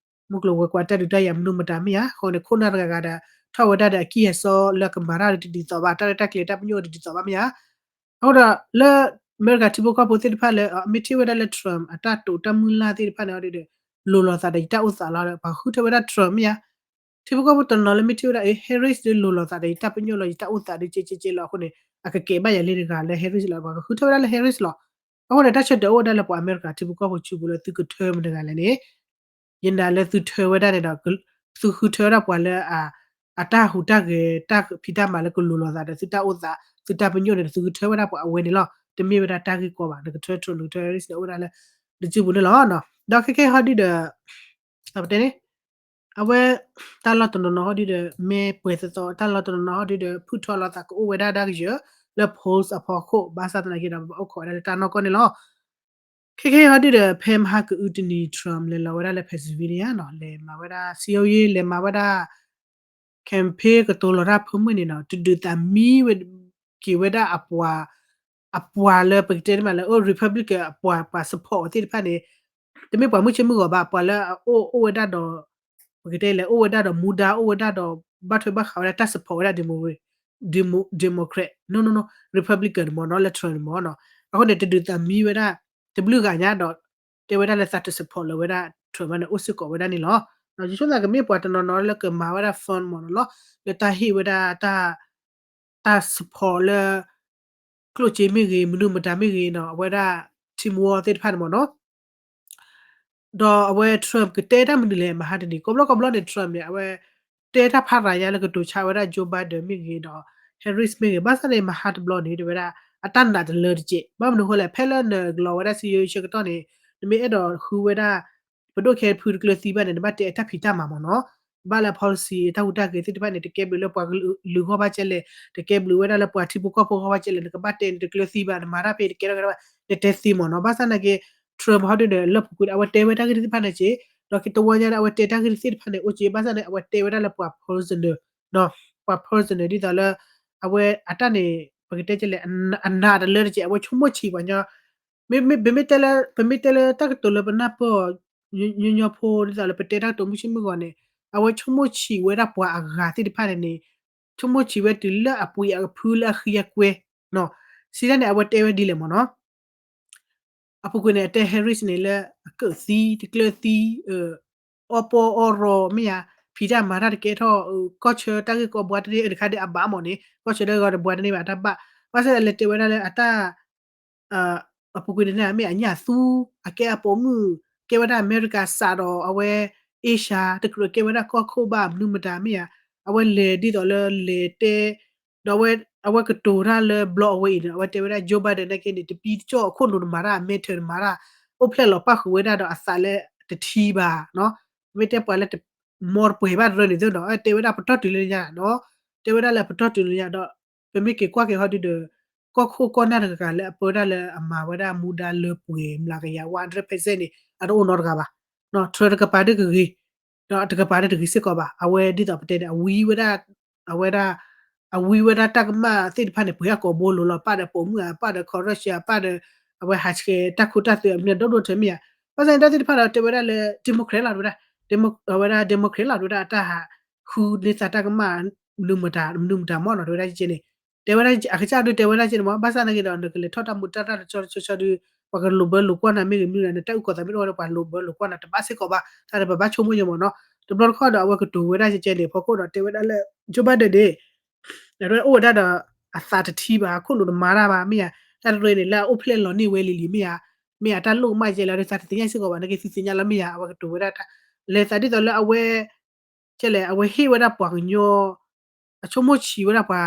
မုၢ်ကျိၤဝဲၤကွာ်တၢ်ဒုးတၢ်ယၤမနုၤမတၤမ့ၢ်ဧါ. အဃိန့ၣ် ခိၣ်နၢ်တဂၤဂၤဒီး ထီၣ်ဝဲဒၣ်ဒီးအကံၢ်အစီလၢကမၤတၢ်တဒ်သိးဘၣ်, တၢ်ရဲၣ်တၢ်ကျဲၤတၢ်ပညိၣ်တဒ်သိးဘၣ်မ့ၢ်ဧါ. အဃိဒီး လၢအမဲရကၤထံဖိကီၢ်ဖိသ့ၣ်တဖၣ်လၢ မ့ၢ်ထံၣ်ဝဲဒၣ်လၢ Trump အတၢ်တိာ်တၢ်မုၢ်လၢ်သ့ၣ်တဖၣ်န့ၣ်ဒီး လိၤလိာ်သးဒီးယတၢ်အိၣ်သးလီၤ. ပှၤဃုထၢဝဲဒၣ် Trump မ့ၢ်ဧါ. ထံဖိကီၢ်ဖိတနီၤလၢမ့ၢ်ထံၣ်ဝဲဒၣ် Harris ဒုးလိၤလိာ်သးဒီးယတၢ်ပညိၣ်လီၤ, ယတၢ်အိၣ်သးဒုးကဲကဲကဲလီၤ. အဃိန့ၣ် အကကဲဘၣ်ယၤလၢတဂၤလၢ Harris လီၤ. ပှၤကဃုထၢဝဲဒၣ်လၢ Harris လီၤ. အဃိန့ၣ် တၢ်ဆၢတဲာ်အိၣ်ဝဲဒၣ်လၢပှၤအမဲရကၤထံဖိကီၢ်ဖိစုပူၤလၢသုကထၢမတၤတဂၤလဲၣ်န့ၣ် ယနာ်လၢသုထၢဝဲဒၣ်န့ၣ်ဒီး သုဃုထၢဝဲဒၣ်ပှၤလၢအ အတၢ်ဟူးတၢ်ဂဲၤ တၢ်ဖံးတၢ်မၤလၢကလိၤလိာ်သးဒီး သုတၢ်အိၣ်သး သုတၢ်ပညိၣ်န့ၣ် သုကထၢဝဲဒၣ်ပှၤအဝဲန့ၣ်လီၤ. တမ့ၢ်ဝဲဒၣ်တၢ်ဂ့ၢ်ကီဘၣ်. နကထၢ Trump နကထၢ Harris န့ၣ် အိၣ်ဝဲဒၣ်လၢ နစုပူၤန့ၣ်လီၤ. ဒီးခဲခဲဟီဒုဒီး ပတဲန့ၣ် အဝဲ တၢ်လီၢ်တနီၤနီၤဟီဒုဒီး မ့ၢ်ပှဲၤသီသီ တၢ်လီၢ်တနီၤနီၤဟီဒုဒီး ဖုၣ်ထီၣ်လိာ်သးကအိၣ်ဝဲဒၣ်ဒၣ်ကယၢၤ လၢ polls အဖီခိၣ် ဘၣ်ဆၣ်သနာ်က့ဒီး ပဘၣ်အိၣ်ခိးဝဲဒၣ်လၢတၢ်နီၢ်ကီၢ်န့ၣ်လီၤ. ခဲခဲဟီဒုဒီး ဖဲမဟါကအုတနံၤ Trump လဲၤလီၤဝဲဒၣ်လၢ Pennsylvania နီၤ လဲၤမၤဝဲဒၣ် စည်းရုံးရေး လဲၤမၤဝဲဒၣ် campaign ကတိၤလီၤတၢ်ဖၢမုၢ်န့ၣ်နီၤ တဒုးသးမံဝဲ က့ၤဝဲဒၣ်အပှၤ အပှၤလၢပကတဲန့ၣ်မးလၢ အိၣ် Republican အပှၤ ပှၤ support အီၤသ့ၣ်တဖၣ်န့ၣ် တမ့ၢ်ပှၤမုၢ်ဆ့ၣ်မုၢ်ဂီၤဘၣ် ပှၤလၢအအိၣ် အိၣ်ဝဲဒၣ်ဒီး ပကတဲလဲၣ် အိၣ်ဝဲဒၣ်ဒီးမူဒါ အိၣ်ဝဲဒၣ်ဒီး ဘၣ်ထွဲဘၣ်ဃးဝဲဒၣ်တၢ် support ဝဲဒၣ် Demo- Demo- Democrat နီၤနီၤနီၤ Republican မ့ၢ်နီၤ လၢ Trump မ့ၢ်နီၤ အဃိန့ၣ် တဒုးသးမံဝဲဒၣ် တဘျုးဂၤညါဒီး တဲဝဲဒၣ်လၢသးတ support လၢၤဝဲဒၣ် Trump ဘၣ်န့ၣ် အိၣ်စ့ၢ်ကီးဝဲဒၣ်န့ၣ်လီၤ. ယဆိကမိၣ်သးကမ့ၢ်ပှၤတနီၤနီၤလၢကမၤဝဲဒၣ် fund မ့ၢ်နီၤလီၤ လၢတၢ်ဟ့ၣ်ဝဲဒၣ် တၢ် support လၢ ကျိၣ်စ့မ့ၢ်ဂ့ၤ မနုၤမတၤမ့ၢ်ဂ့ၤနီၤ အဝဲဒၣ် Tim Walz သ့ၣ်တဖၣ်န့ၣ်မ့ၢ်နီၤ ဒီးအဝဲ Trump ကတဲတၢ်မနုၤလဲၣ် မဟါတနံၤ ကိးဘျီကိးဘျီန့ၣ် Trump န့ၣ် အဝဲ တဲတၢ်ဖးရၤညါလၢကတိၤဆါဝဲဒၣ် Joe Biden မ့ၢ်ဂ့ၤဒီး Harris မ့ၢ်ဂ့ၤ ဘၣ်ဆၣ်န့ၣ် မဟါတဘျီန့ၣ် တဲဝဲဒၣ် အတၢ်နာ်တလၢတစဲး ဘၣ်မနုၤဃိလဲၣ် ဖဲလၢနကလီၤဝဲဒၣ် စည်းရုံးရေး ဆၢကတီၢ်န့ၣ် နမ့ၢ်အဲၣ်ဒိးဃုဝဲဒၣ် ပဒိၣ်ခဲဖုတကျၢၤသံဘၣ်န့ၣ် နဘၣ်တဲအတၢ်ဖံးတၢ်မၤမ့ၢ်နီၤ ဘၣ်လၢ policy တၢ်ဟူးတၢ်ဂဲၤသ့ၣ်တဖၣ်န့ၣ် တကဲဘျုးလၢပှၤကလုာ်ဂီၢ်ဘၣ်ကဲလဲၣ် တကဲဘျုးဝဲဒၣ်လၢပှၤထံဖိကီၢ်ဖိဂီၢ်ဘၣ်ကဲလဲၣ် နကဘၣ်တဲန့ၣ် တကျၢၤသံဘၣ် နမၤတၢ်ဖဲတကဲထီၣ်ကဲထီၣ်ဘၣ် နတဲသ့မ့ၢ်နီၤ ဘၣ်ဆၣ်သနာ်က့ Trump ဟီဒုဒီး လၢပူၤကွံာ်န့ၣ် အဝဲတဲဝဲတၢ်ဂ့ၢ်သ့ၣ်တဖၣ်န့ၣ်က့ ဒီးတဝီညါဒီး အဝဲတဲတၢ်ဂ့ၢ်သ့ၣ်တဖၣ်န့ၣ် အိၣ်က့ ဘၣ်ဆၣ်န့ၣ် အဝဲတဲဝဲဒၣ်လၢပှၤ personal ပှၤ personal ဒ်သိးလၢ အဝဲအတၢ်န့ၣ် ပကတဲကဲလဲၣ် အနာ်တလၢတစဲး အဝဲဆိကမိၣ်ဆံးပှၤညီ မ့မ့ၢ် ပမ့ၢ်တဲလၢ ပမ့ၢ်တဲလၢတၢ်ကတိၤလၢပနၢ်ပၢၢ်အီၤ ညီညီဖိ ဒ်သိးလၢပတဲတၢ်ကတိၤမုၢ်ဆ့ၣ်မုၢ်ဂီၤန့ၣ် အဝဲဆိကမိၣ်ဆံးဝဲဒၣ်ပှၤအဂၤသ့ၣ်တဖၣ်န့ၣ်န့ၣ် ဆိကမိၣ်ဆံးဝဲတုၤလၢအပှ့ၤအဖုလၢအဃံအကွဲ စံးတၢ်န့ၣ် အဝဲတဲဝဲဒ်လဲၣ်မ့ၢ်နီၤ အပူၤကွံာ်န့ၣ် အတဲ Harris န့ၣ်လၢ အကၢၣ်သံ တကျၢၤသံ အီၣ်ပီအီၣ်ရီ မ့ၢ်ဧါ ဖံးတၢ်မၤတၢ်တကဲထီၣ် ကီၢ်ဆၢတၢ်ဂ့ၢ်ကီဘှါတန့ၢ် တခါဒ်အဘၣ်မ့ၢ်န့ၣ် ကီၢ်ဆၢတၢ်ဂ့ၢ်ကီဘှါတန့ၢ်ဘၣ်တၢ်ဘၣ် ဘၣ်ဆၣ်ဒီးလဲၤတဲဝဲဒၣ်လၢအတၢ် အပူၤကွံာ်န့ၣ် မ့ၢ်အညၣ်သူ အကဲအပိာ်မုၣ် ကဲဝဲဒၣ်အမဲရကၤစးဒီးအဝဲ Asia တကြၢးကဲဝဲဒၣ်ကီၢ်ခိၣ်ဘၣ် မနုၤမတၤမ့ၢ်ဧါ အဝဲလဲၤဒ်သိးလၢလဲၤတဲ ဒီးအဝဲကတိၤတၢ်လၢဘျီအဝဲအံၤန့ၣ် အဝဲတဲဝဲဒၣ် Joe Biden နာ်က့န့ၣ် တပံတကီၢ်အခိၣ်နူာ်တမၤတၢ် အမဲထၢၣ်တမၤတၢ် အိၣ်ဖျဲၣ်လီၤပၣ်ဃုာ်ဝဲဒၣ်ဒီးအသးလၢတထံဘၣ် မ့ၢ်တဲပှၤလၢ မ်တပှဲၤဘၣ်တရၢန့ၣ်သ့ဒီး တဲဝဲဒၣ်ပတီၢ်တုၤလၢညါနီၤ တဲဝဲဒၣ်လၢပတီၢ်တုၤလၢညါဒီး ပမ့ၢ်က့ၤကွၢ်က့ၤဟီဒုဒီး ကီၢ်ခိၣ်ကီၢ်နၢ်တဂၤလၢအပၢတၢ်လၢအမၤဝဲဒၣ်မူဒါလၢပှဲၤမျးကယၤ one hundred percent န့ၣ် အတအိၣ်နီတဂၤဘၣ် Trump တကပၤဒၣ်ကဂ့ၤ ဒီးတကပၤဒၣ်တဂ့ၤစ့ၢ်ကီးဘၣ် အဝဲဒ်သိးပတဲန့ၣ် အဝံဝဲဒၣ် အဝဲဒၣ် အဝံဝဲဒၣ်တၢ်ကမၣ်သ့ၣ်တဖၣ်န့ၣ် ပှဲၤအကိာ်ဘိလိၤလီၤ ပၣ်ဒီးပိာ်မုၣ်ဧါ ပၣ်ဒီး corruption ပၣ်ဒီး အဝဲဟးဆှဲးတၢ်ခိတၢ်သွဲအမံၤဒိၣ်ဒိၣ်ထၢမ့ၢ်ဧါ ဘၣ်ဆၣ်န့ၣ်တၢ်သ့ၣ်တဖၣ်ဒီးတဲဝဲဒၣ်လၢ Democrat လီၤ တဲဝဲဒၣ် အဝဲဒၣ် Democrat လီၤ တဲဝဲဒၣ်အတၢ်ဟး ဃုန့ၢ်သးတၢ်ကမၣ် မနုၤမတၤ မနုၤမတၤမ့ၢ်နီၤ တဲဝဲဒၣ်ကဲန့ၣ် တဲဝဲဒၣ်အကစၢ်ဒုတဲဝဲဒၣ်ကဲန့ၣ်မ့ၢ် ဘၣ်ဆၣ်သနာ်က့ဒီး နကလဲၤထီၣ်တၢ်မူတၢ်တၢ်တဆီတဆီဆီဒု ပှၤကလိာ်ဘၢလိာ်ကွၢ်နၤမ့ၢ်ဂ့ၤမနုၤဒီး နတၢ်အုၣ်ကီၤသးမ့ၢ်တအိၣ်ဒီး ပှၤလိာ်ဘၢလိာ်ကွၢ်နၤတဘၣ်စ့ၢ်ကီးဘၣ် တၢ်ဒီးပဘၣ်ဆိကမိၣ်ယဲမ့ၢ်နီၤ တဘျီတခီၣ်ဒီး အဝဲကတိၤဝဲဒၣ်ကဲန့ၣ် ဖီခိၣ်ဒီးတဲဝဲဒၣ်လၢ Joe Biden န့ၣ် အဝဲအိၣ်ဝဲဒၣ်ဒီး အသးတထံဘၣ် အခိၣ်နူာ်တမၤတၢ်ဘၣ် မ့ၢ်ဧါ တၢ်တရၢန့ၣ် လၢအအိၣ်ဖျဲၣ်လီၤန့ၢ်ဝဲလံလံ မ့ၢ်ဧါ မ့ၢ်ဧါ တၢ်လိၣ်ကမၣ်ကဲလၢ သးတသ့ၣ်ညါစ့ၢ်ကီးဘၣ် နကသ့ၣ်ညါလီၤ မ့ၢ်ဧါ အဝဲကတိၤဝဲဒၣ်တၢ် လဲၤသးဒ်သိးလၢအဝဲ ကဲလဲၣ် အဝဲဟ့ၣ်ဝဲဒၣ်ပှၤကညီ အဆိကမိၣ်ဆံးဝဲဒၣ်ပှၤ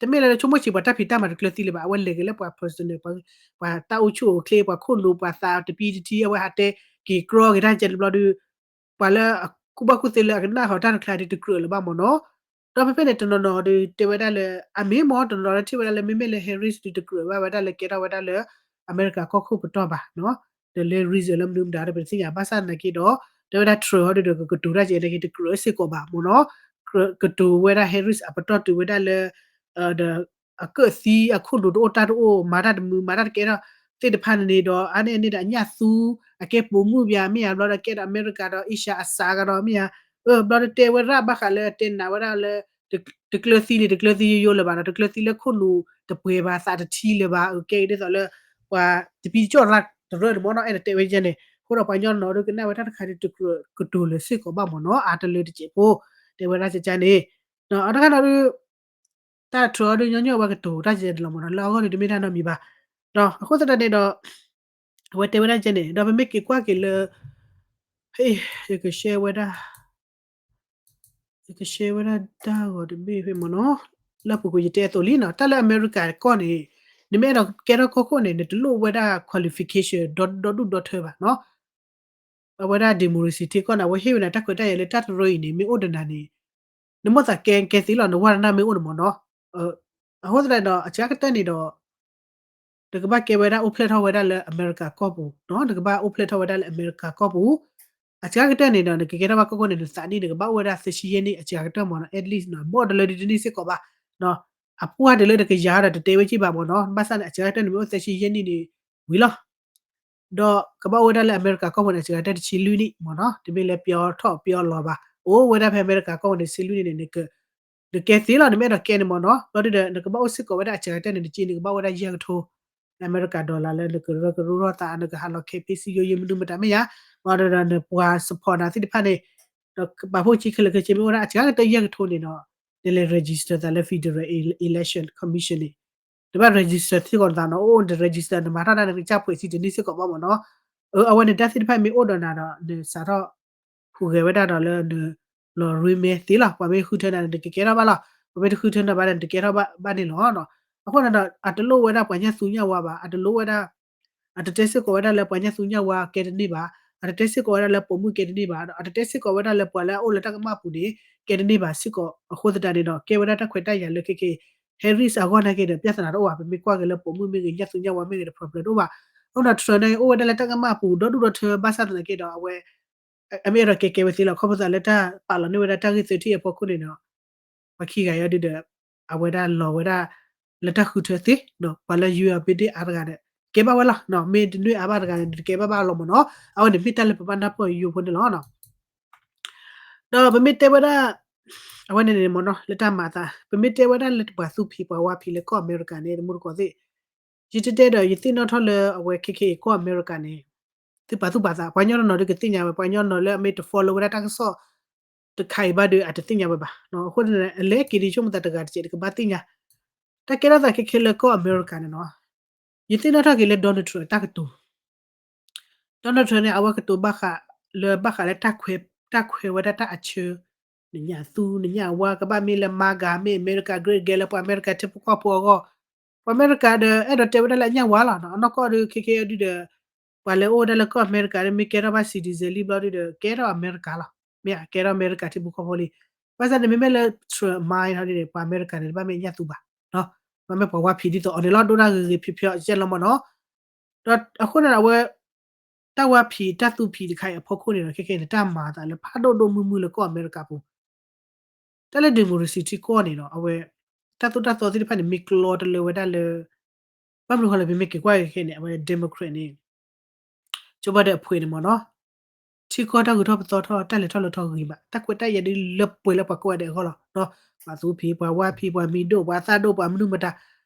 တမ့ၢ်လၢဆိကမိၣ်ဆံးပှၤတၢ်ဖံးတၢ်မၤတကျၢၤသံလၢၤဘၣ် အဝဲလဲၤက့ၤလၢပှၤ personal ပှၤတၢ်အိၣ်ဆူၣ်အိၣ်ချ့ ပှၤခိၣ်နူာ် ပှၤသးတပံတထံ အဝဲဟးတဲက့ၤကြီက့ၤတၢ်ကဲန့ၣ်ဘျီဒု ပှၤလၢအကူၣ်ဘၣ်ကူၣ်သ့လၢအကနၣ်ဃီၤတၢ်တခါဒု တကြၢးလၢၤဘၣ်မ့ၢ်နီၤ ဒီးဖဲဖဲန့ၣ် တနီၤနီၤဒု တဲဝဲဒၣ်လၢ အမ့ၢ်မ့ၢ်တနီၤနီၤလၢထံၣ်ဝဲဒၣ်လၢ မ့မ့ၢ်လၢ Harris ဒု တကြၢးဘၣ်ဝဲဒၣ်လၢကဲထီၣ်ဝဲဒၣ်လၢ အမဲရကၤကီၢ်ခိၣ်ပတီၢ်ဘၣ်နီၤ ဒီးလၢ reason လၢမနုၤမတၤဒီး ပတသ့ၣ်ညါ ဘၣ်ဆၣ်သနာ်က့ဒီး တဲဝဲဒၣ် Trump ဟီဒုဒီး ကကတိၤတၢ်ကဲန့ၣ်က့ၤ တကြၢးစ့ၢ်ကီးဘၣ်မ့ၢ်နီၤ ကတိၤဝဲဒၣ် Harris အပတီၢ်တုၤဝဲဒၣ်လၢ ဒီး အကၢၣ်သံ အခိၣ်နူာ်တအိၣ်တၢ်တအိၣ် မၤတၢ်တမုာ် မၤတၢ်တကဲထီၣ်သ့ၣ်တဖၣ်န့ၣ်ဒီး အါန့ၢ်န့ၣ်ဒီးအညၣ်သူ အကဲပိာ်မုၣ်ဘၣ် မ့ၢ်ဧါ ဘျီဒီးကဲဒီးအမဲရကၤဒီး Asia အစးကဒီး မ့ၢ်ဧါ ဘျီဒီးတဲဝဲရၣ်ဘၣ်ဃးလၢ တဲနာ်ဝဲဒၣ်လၢ တကျၢၤသံန့ၣ် တကျၢၤသံယိယိလၢၤဘၣ်ဒီး တကျၢၤသံလၢခိၣ်နူာ်တပှဲၤဘၣ် သးတထံလၢၤဘၣ် ကဲဒ်သိးလၢ ပှၤတပံတကီၢ်ရၢ်တရၢန့ၣ်မ့ၢ်နီၤ အဲၣ်ဒိးတဲဝဲကဲန့ၣ် အဃိဒီးပှၤကညီတနီၤဒုကနၣ်ဝဲတၢ်တခါဒု တကြၢးကတိၤလၢၤစ့ၢ်ကီးဘၣ်မ့ၢ်နီၤ အါတလၢတစဲးဖိ တဲဝဲဒၣ်ကဲန့ၣ် အတခါနီၤဒု တၢ် Trump ဒု ညီညီဝဲကတိၤတၢ်ကဲန့ၣ်လီၤမ့ၢ်နီၤ လၢအဂီၢ်န့ၣ်တမ့ၢ်တၢ်နီတမံၤဘၣ် ဒီးအဃိသတးန့ၣ်ဒီး အဝဲတဲဝဲဒၣ်ကဲန့ၣ် ဒီးပမ့ၢ်က့ၤကွၢ်က့ၤလၢ ဟ့ၣ် ယက share ဝဲဒၣ် ကရှဲဝဲဒၣ်တၢ်ဂီၤတဘ့ၣ်ဖဲမ့ၢ်နီၤ, လၢအပူၤကွံာ်ယတဲအသိးလံနီၤ, တၢ်လၢအမဲရကၤကီၢ်န့ၣ် နမ့ၢ်အဲၣ်ဒိးကဲထီၣ်ကီၢ်ခိၣ်န့ၣ် နတလိၣ်ဝဲဒၣ် qualification ဒီဒူၣ်ဒီထၢဘၣ်နီၤ. အဝဲဒၣ် democracy ထံကီၢ်န့ၣ် အဝဲဟ့ၣ်ဝဲနၤတၢ်ခွဲးတၢ်ယာ်လၢတၢ်တရၢအံၤန့ၣ် မ့ၢ်အိၣ်ဒီးနၤန့ၣ် နမိၣ်သးကဲကဲသ့လီၤ, နဝါနၢ်မ့ၢ်အိၣ်န့ၣ်မ့ၢ်နီၤ. အဃိသတးဒီး အစှၤကတၢၢ်န့ၣ်ဒီး နကဘၣ်ကဲဝဲဒၣ်အိၣ်ဖျဲၣ်ထီၣ်ဝဲဒၣ်လၢအမဲရကၤကီၢ်ပူၤနီၤ, နကဘၣ်အိၣ်ဖျဲၣ်ထီၣ်ဝဲဒၣ်လၢအမဲရကၤကီၢ်ပူၤ. အစှၤကတၢၢ်န့ၣ်ဒီး နကကဲထီၣ်ဘၣ်ကီၢ်ခိၣ်န့ၣ် နသးနံၣ်န့ၣ် ကဘၣ်အိၣ်ဝဲဒၣ်သၢဆံယဲၢ်နံၣ် အစှၤကတၢၢ်မ့ၢ်နီၤ, at least နီၤ, ဘၣ်အိၣ်တလၢဒ်တနံၣ်စ့ၢ်ကီးဘၣ်. အပှၢ်တလၢတကယၤဒီးတတဲဝဲက့ၢ်ဘၣ်မ့ၢ်နီၤ, ဘၣ်ဆၣ်န့ၣ် အစှၤကတၢၢ်န့ၣ် မ့ၢ်အိၣ်သၢဆံယဲၢ်နံၣ်န့ၣ် ဝံၤလီၤ. ဒီးကဘၣ်အိၣ်ဝဲဒၣ်လၢအမဲရကၤကီၢ်ပူၤန့ၣ် အစှၤကတၢၢ်တဆံလွံၢ်နံၣ်မ့ၢ်နီၤ, တမ့ၢ်လၢပျီထီၣ်ပျီလီၤဘၣ်, အိၣ်ဝဲဒၣ်ဖဲအမဲရကၤကီၢ်ပူၤန့ၣ် ဆံလွံၢ်နံၣ်န့ၣ် နက နကဲသ့လီၤ, နမ့ၢ်အဲၣ်ဒိးကဲန့ၣ်မ့ၢ်နီၤ, ဘျီဒုဒီး နကဘၣ်အိၣ်စ့ၢ်ကီးဝဲဒၣ်အစှၤကတၢၢ်န့ၣ် နစ့န့ၣ် ကဘၣ်အိၣ်ဝဲဒၣ်ယဲၢ်ကထိ အမဲရကၤ dollar လၢနကရၢကရိထီၣ်သး နကဟးလီၤခဲဖ့စံယိယ့မနုၤမတၤမ့ၢ်ယါ, ဘျီဒုဒီး နပှၤ support နၤသ့ၣ်တဖၣ်န့ၣ် ဒီးပာ်ဖှိၣ်ကံခဲလၢာ်ခဲဆ့မ့ၢ်အိၣ်ဝဲဒၣ်အစှၤကတၢၢ်ယဲၢ်ကထိန့ၣ်ဒီး နလဲၤ register သးလၢ Federal Ele- Election Commission န့ၣ် နဘၣ် register စ့ၢ်ကီးနသးနီၤ, အိၣ် နတ register နမၤထီၣ်ဒၣ်နကစၢ်ဖှဲးစံတန့ၢ်စ့ၢ်ကီးဘၣ်မ့ၢ်နီၤ. အဝဲန့ၣ်တၢ်သ့ၣ်တဖၣ်မ့ၢ်အိၣ်ဒီးနၤဒီး နစးထီၣ်ဟူးဂဲၤဝဲဒၣ်ဒီးလၢန လီၤရ့မဲသ့လီၤ, ပှၤမ့ၢ်ဃုထၢနၤန့ၣ် နကကဲထီၣ်ဘၣ်လီၤ, ပှၤမ့ၢ်တဃုထၢနၤဘၣ်ဒီး နတကဲထီၣ်ဘၣ်န့ၣ်လီၤ. အဃိန့ၣ်ဒီး အတလိၣ်ဝဲဒၣ်ပှၤညၣ်သူညၣ်ဝါဘၣ်, အတလိၣ်ဝဲဒၣ် အတတဲစ့ၢ်ကီးဝဲဒၣ်လၢပှၤညၣ်သူညၣ်ဝါကဲတန့ၢ်ဘၣ်, အတတဲစ့ၢ်ကီးဝဲဒၣ်လၢပိာ်မုၣ်ကဲတန့ၢ်ဘၣ်, ဒီးအတတဲစ့ၢ်ကီးဝဲဒၣ်လၢပှၤလၢအအိၣ်လၢတၢ်ကမၣ်ပူၤန့ၣ် ကဲတန့ၢ်ဘၣ်စ့ၢ်ကီး, အဃိသတးန့ၣ်ဒီး ကဲဝဲဒၣ်တၢ်ခွဲးတၢ်ယာ်လၢခဲခဲ Harris အဂီၢ်နာ်က့ဒီး ပြဿနာတအိၣ်ဘၣ်, ပမ့ၢ်ကွၢ်က့ၤလၢပိာ်မုၣ်မ့ၢ်ဂ့ၤ ညၣ်သူညၣ်ဝါမ့ၢ်ဂ့ၤဒီး problem တအိၣ်ဘၣ်. အဃိဒီး Trump နာ်က့အိၣ်ဝဲဒၣ်လၢတၢ်ကမၣ်ပူၤ ဒီဒူၣ်ဒီထၢဘၣ်ဆၣ်သနာ်က့ဒီး အဝဲ အမ့ၢ်အဲၣ်ဒိးကဲကဲဝဲသ့လီၤ, ခီဖျိသးလၢတၢ်ပာ်လီၤန့ၢ်ဝဲဒၣ်တၢ်ဂ့ၢ်သၢထံၣ်အဖီခိၣ်န့ၣ်ဒီး ပှၤခံဂၤအံၤဒုဒီး အဝဲဒၣ်လီၤဝဲဒၣ် လၢတၢ်ဃုထၢသ့, ပှၤလၢယွၤအဘ့ၣ်ဒ့ၣ်အါတဂၤဒီး ကဲဘၣ်ဝဲလီၤ, မ့ၢ်တနွံအါဘၣ်တဂၤန့ၣ် တကဲဘၣ်ဘၣ်လီၤမ့ၢ်နီၤ, အဝဲန့ၣ်မ့ၢ်တၢ်လၢပဘၣ်နၢ်ပၢၢ်ယိယိဖိန့ၣ်လီၤ. ဒီးပမ့ၢ်တဲဝဲဒၣ် အဝဲန့ၣ်န့ၣ်မ့ၢ်နီၤ လၢတၢ်မၤအသး ပမ့ၢ်တဲဝဲဒၣ်လၢပှၤသူဖံးပှၤဝါဖံးလၢကီၢ်အမဲရကၤန့ၣ် တမူတကိးသ့ၣ် ယတဲတဲဒီး ယသ့ၣ်နီၣ်ထီၣ်လၢအဝဲခဲခဲအံၤကီၢ်အမဲရကၤန့ၣ် သုပာ်သူၣ်ပာ်သး ပှၤကညီတနီၤဒုကသ့ၣ်ညါဝဲ ပှၤကညီတနီၤလၢအမ့ၢ်တ follow ဝဲဒၣ်တၢ်ကစီၣ်တခါအံၤဘၣ်ဒီး အတသ့ၣ်ညါဝဲဘၣ်. အဃိန့ၣ် အလဲၤက့ၤဒ်ဆိကမိၣ်သးတဂၤတစဲးတကဘၣ်သ့ၣ်ညါ တၢ်ကဲထီၣ်သးခဲခဲလၢကီၢ်အမဲရကၤန့ၣ်နီၤ ယသ့ၣ်နီၣ်ထီၣ်က့ၤလၢ Donald Trump အတၢ်ကတိၤ Donald Trump န့ၣ် အဝဲကတိၤဘၣ်ဃးလၢဘၣ်ဃးလၢ တၢ်ခွဲးဝဲဒၣ်တၢ်အဆၢ နညၣ်သူ နညၣ်ဝါ ကဘၣ်မ့ၢ်လၢ MAGA မ့ၢ် America Great Again လၢပှၤအမဲရကၤထံဖိကီၢ်ဖိအဂီၢ် ပှၤအမဲရကၤဒီး အဲၣ်ဒိးတဲဝဲဒၣ်လၢအညၣ်ဝါလီၤ. အနီၢ်ကီၢ်ဒုးခဲခဲဒုဒီး ပှၤလၢအိၣ်ဝဲဒၣ်လၢကီၢ်အမဲရကၤန့ၣ် မ့ၢ်ကဲထီၣ်ဘၣ် citizen လံဘျီဒုဒီး ကဲထီၣ်အမဲရကၤလီၤ. မ့ၢ်ကဲထီၣ်အမဲရကၤထံဖိကီၢ်ဖိလံ. ဘၣ်ဆၣ်န့ၣ် မ့မ့ၢ်လၢ Trump အမါအံၤန့ၣ် ပှၤအမဲရကၤန့ၣ် တဘၣ်မ့ၢ်အညၣ်သူဘၣ် မ့မ့ၢ်ပှၤဝါဖံးဒ်သိးအီၤန့ၣ်လီၤ ဒိၣ်ဒၣ်ဂ့ၤဂ့ၤဖျီဖျီကဲလီၤမ့ၢ်နီၤ. ဒီးအဃိန့ၣ် အဝဲ တၢ်ဝါဖံးတၢ်သူဖံးတခါအံၤအဖီခိၣ်န့ၣ်ဒီး ခဲခဲန့ၣ် တၢ်မၤအသးလၢဖးဒိၣ်ဒိၣ်မုၢ်မုၢ်လၢကီၢ်အမဲရကၤပူၤ တၢ်လၢ democracy ထံကီၢ်န့ၣ်ဒီး အဝဲ တၢ်သိၣ်တၢ်သီသ့ၣ်တဖၣ်န့ၣ် မ့ၢ်ကျီတလၢဝဲဒၣ်လၢ ဘၣ်မနုၤဃိလဲၣ် ပမ့ၢ်က့ၤကွၢ်ခဲခဲန့ၣ် အဝဲ Democrat န့ၣ် Joe Biden အဖုန့ၣ်မ့ၢ်နီၤ ထံကီၢ်တၢ်ဂုၤထီၣ်ပသီထီၣ် တၢ်လဲၤထီၣ်လဲၤထီၣ်ဂ့ၤမး တၢ်ခွဲးတၢ်ယာ်ဒ်လၢပှဲၤလၢပှၤကိးဂၤဒဲးအဂီၢ်လီၤ. ပှၤသူဖံး ပှၤဝါဖံး ပှၤမံၤဒိၣ် ပှၤသၣ်ဒိၣ် ပှၤမနုၤမတၤ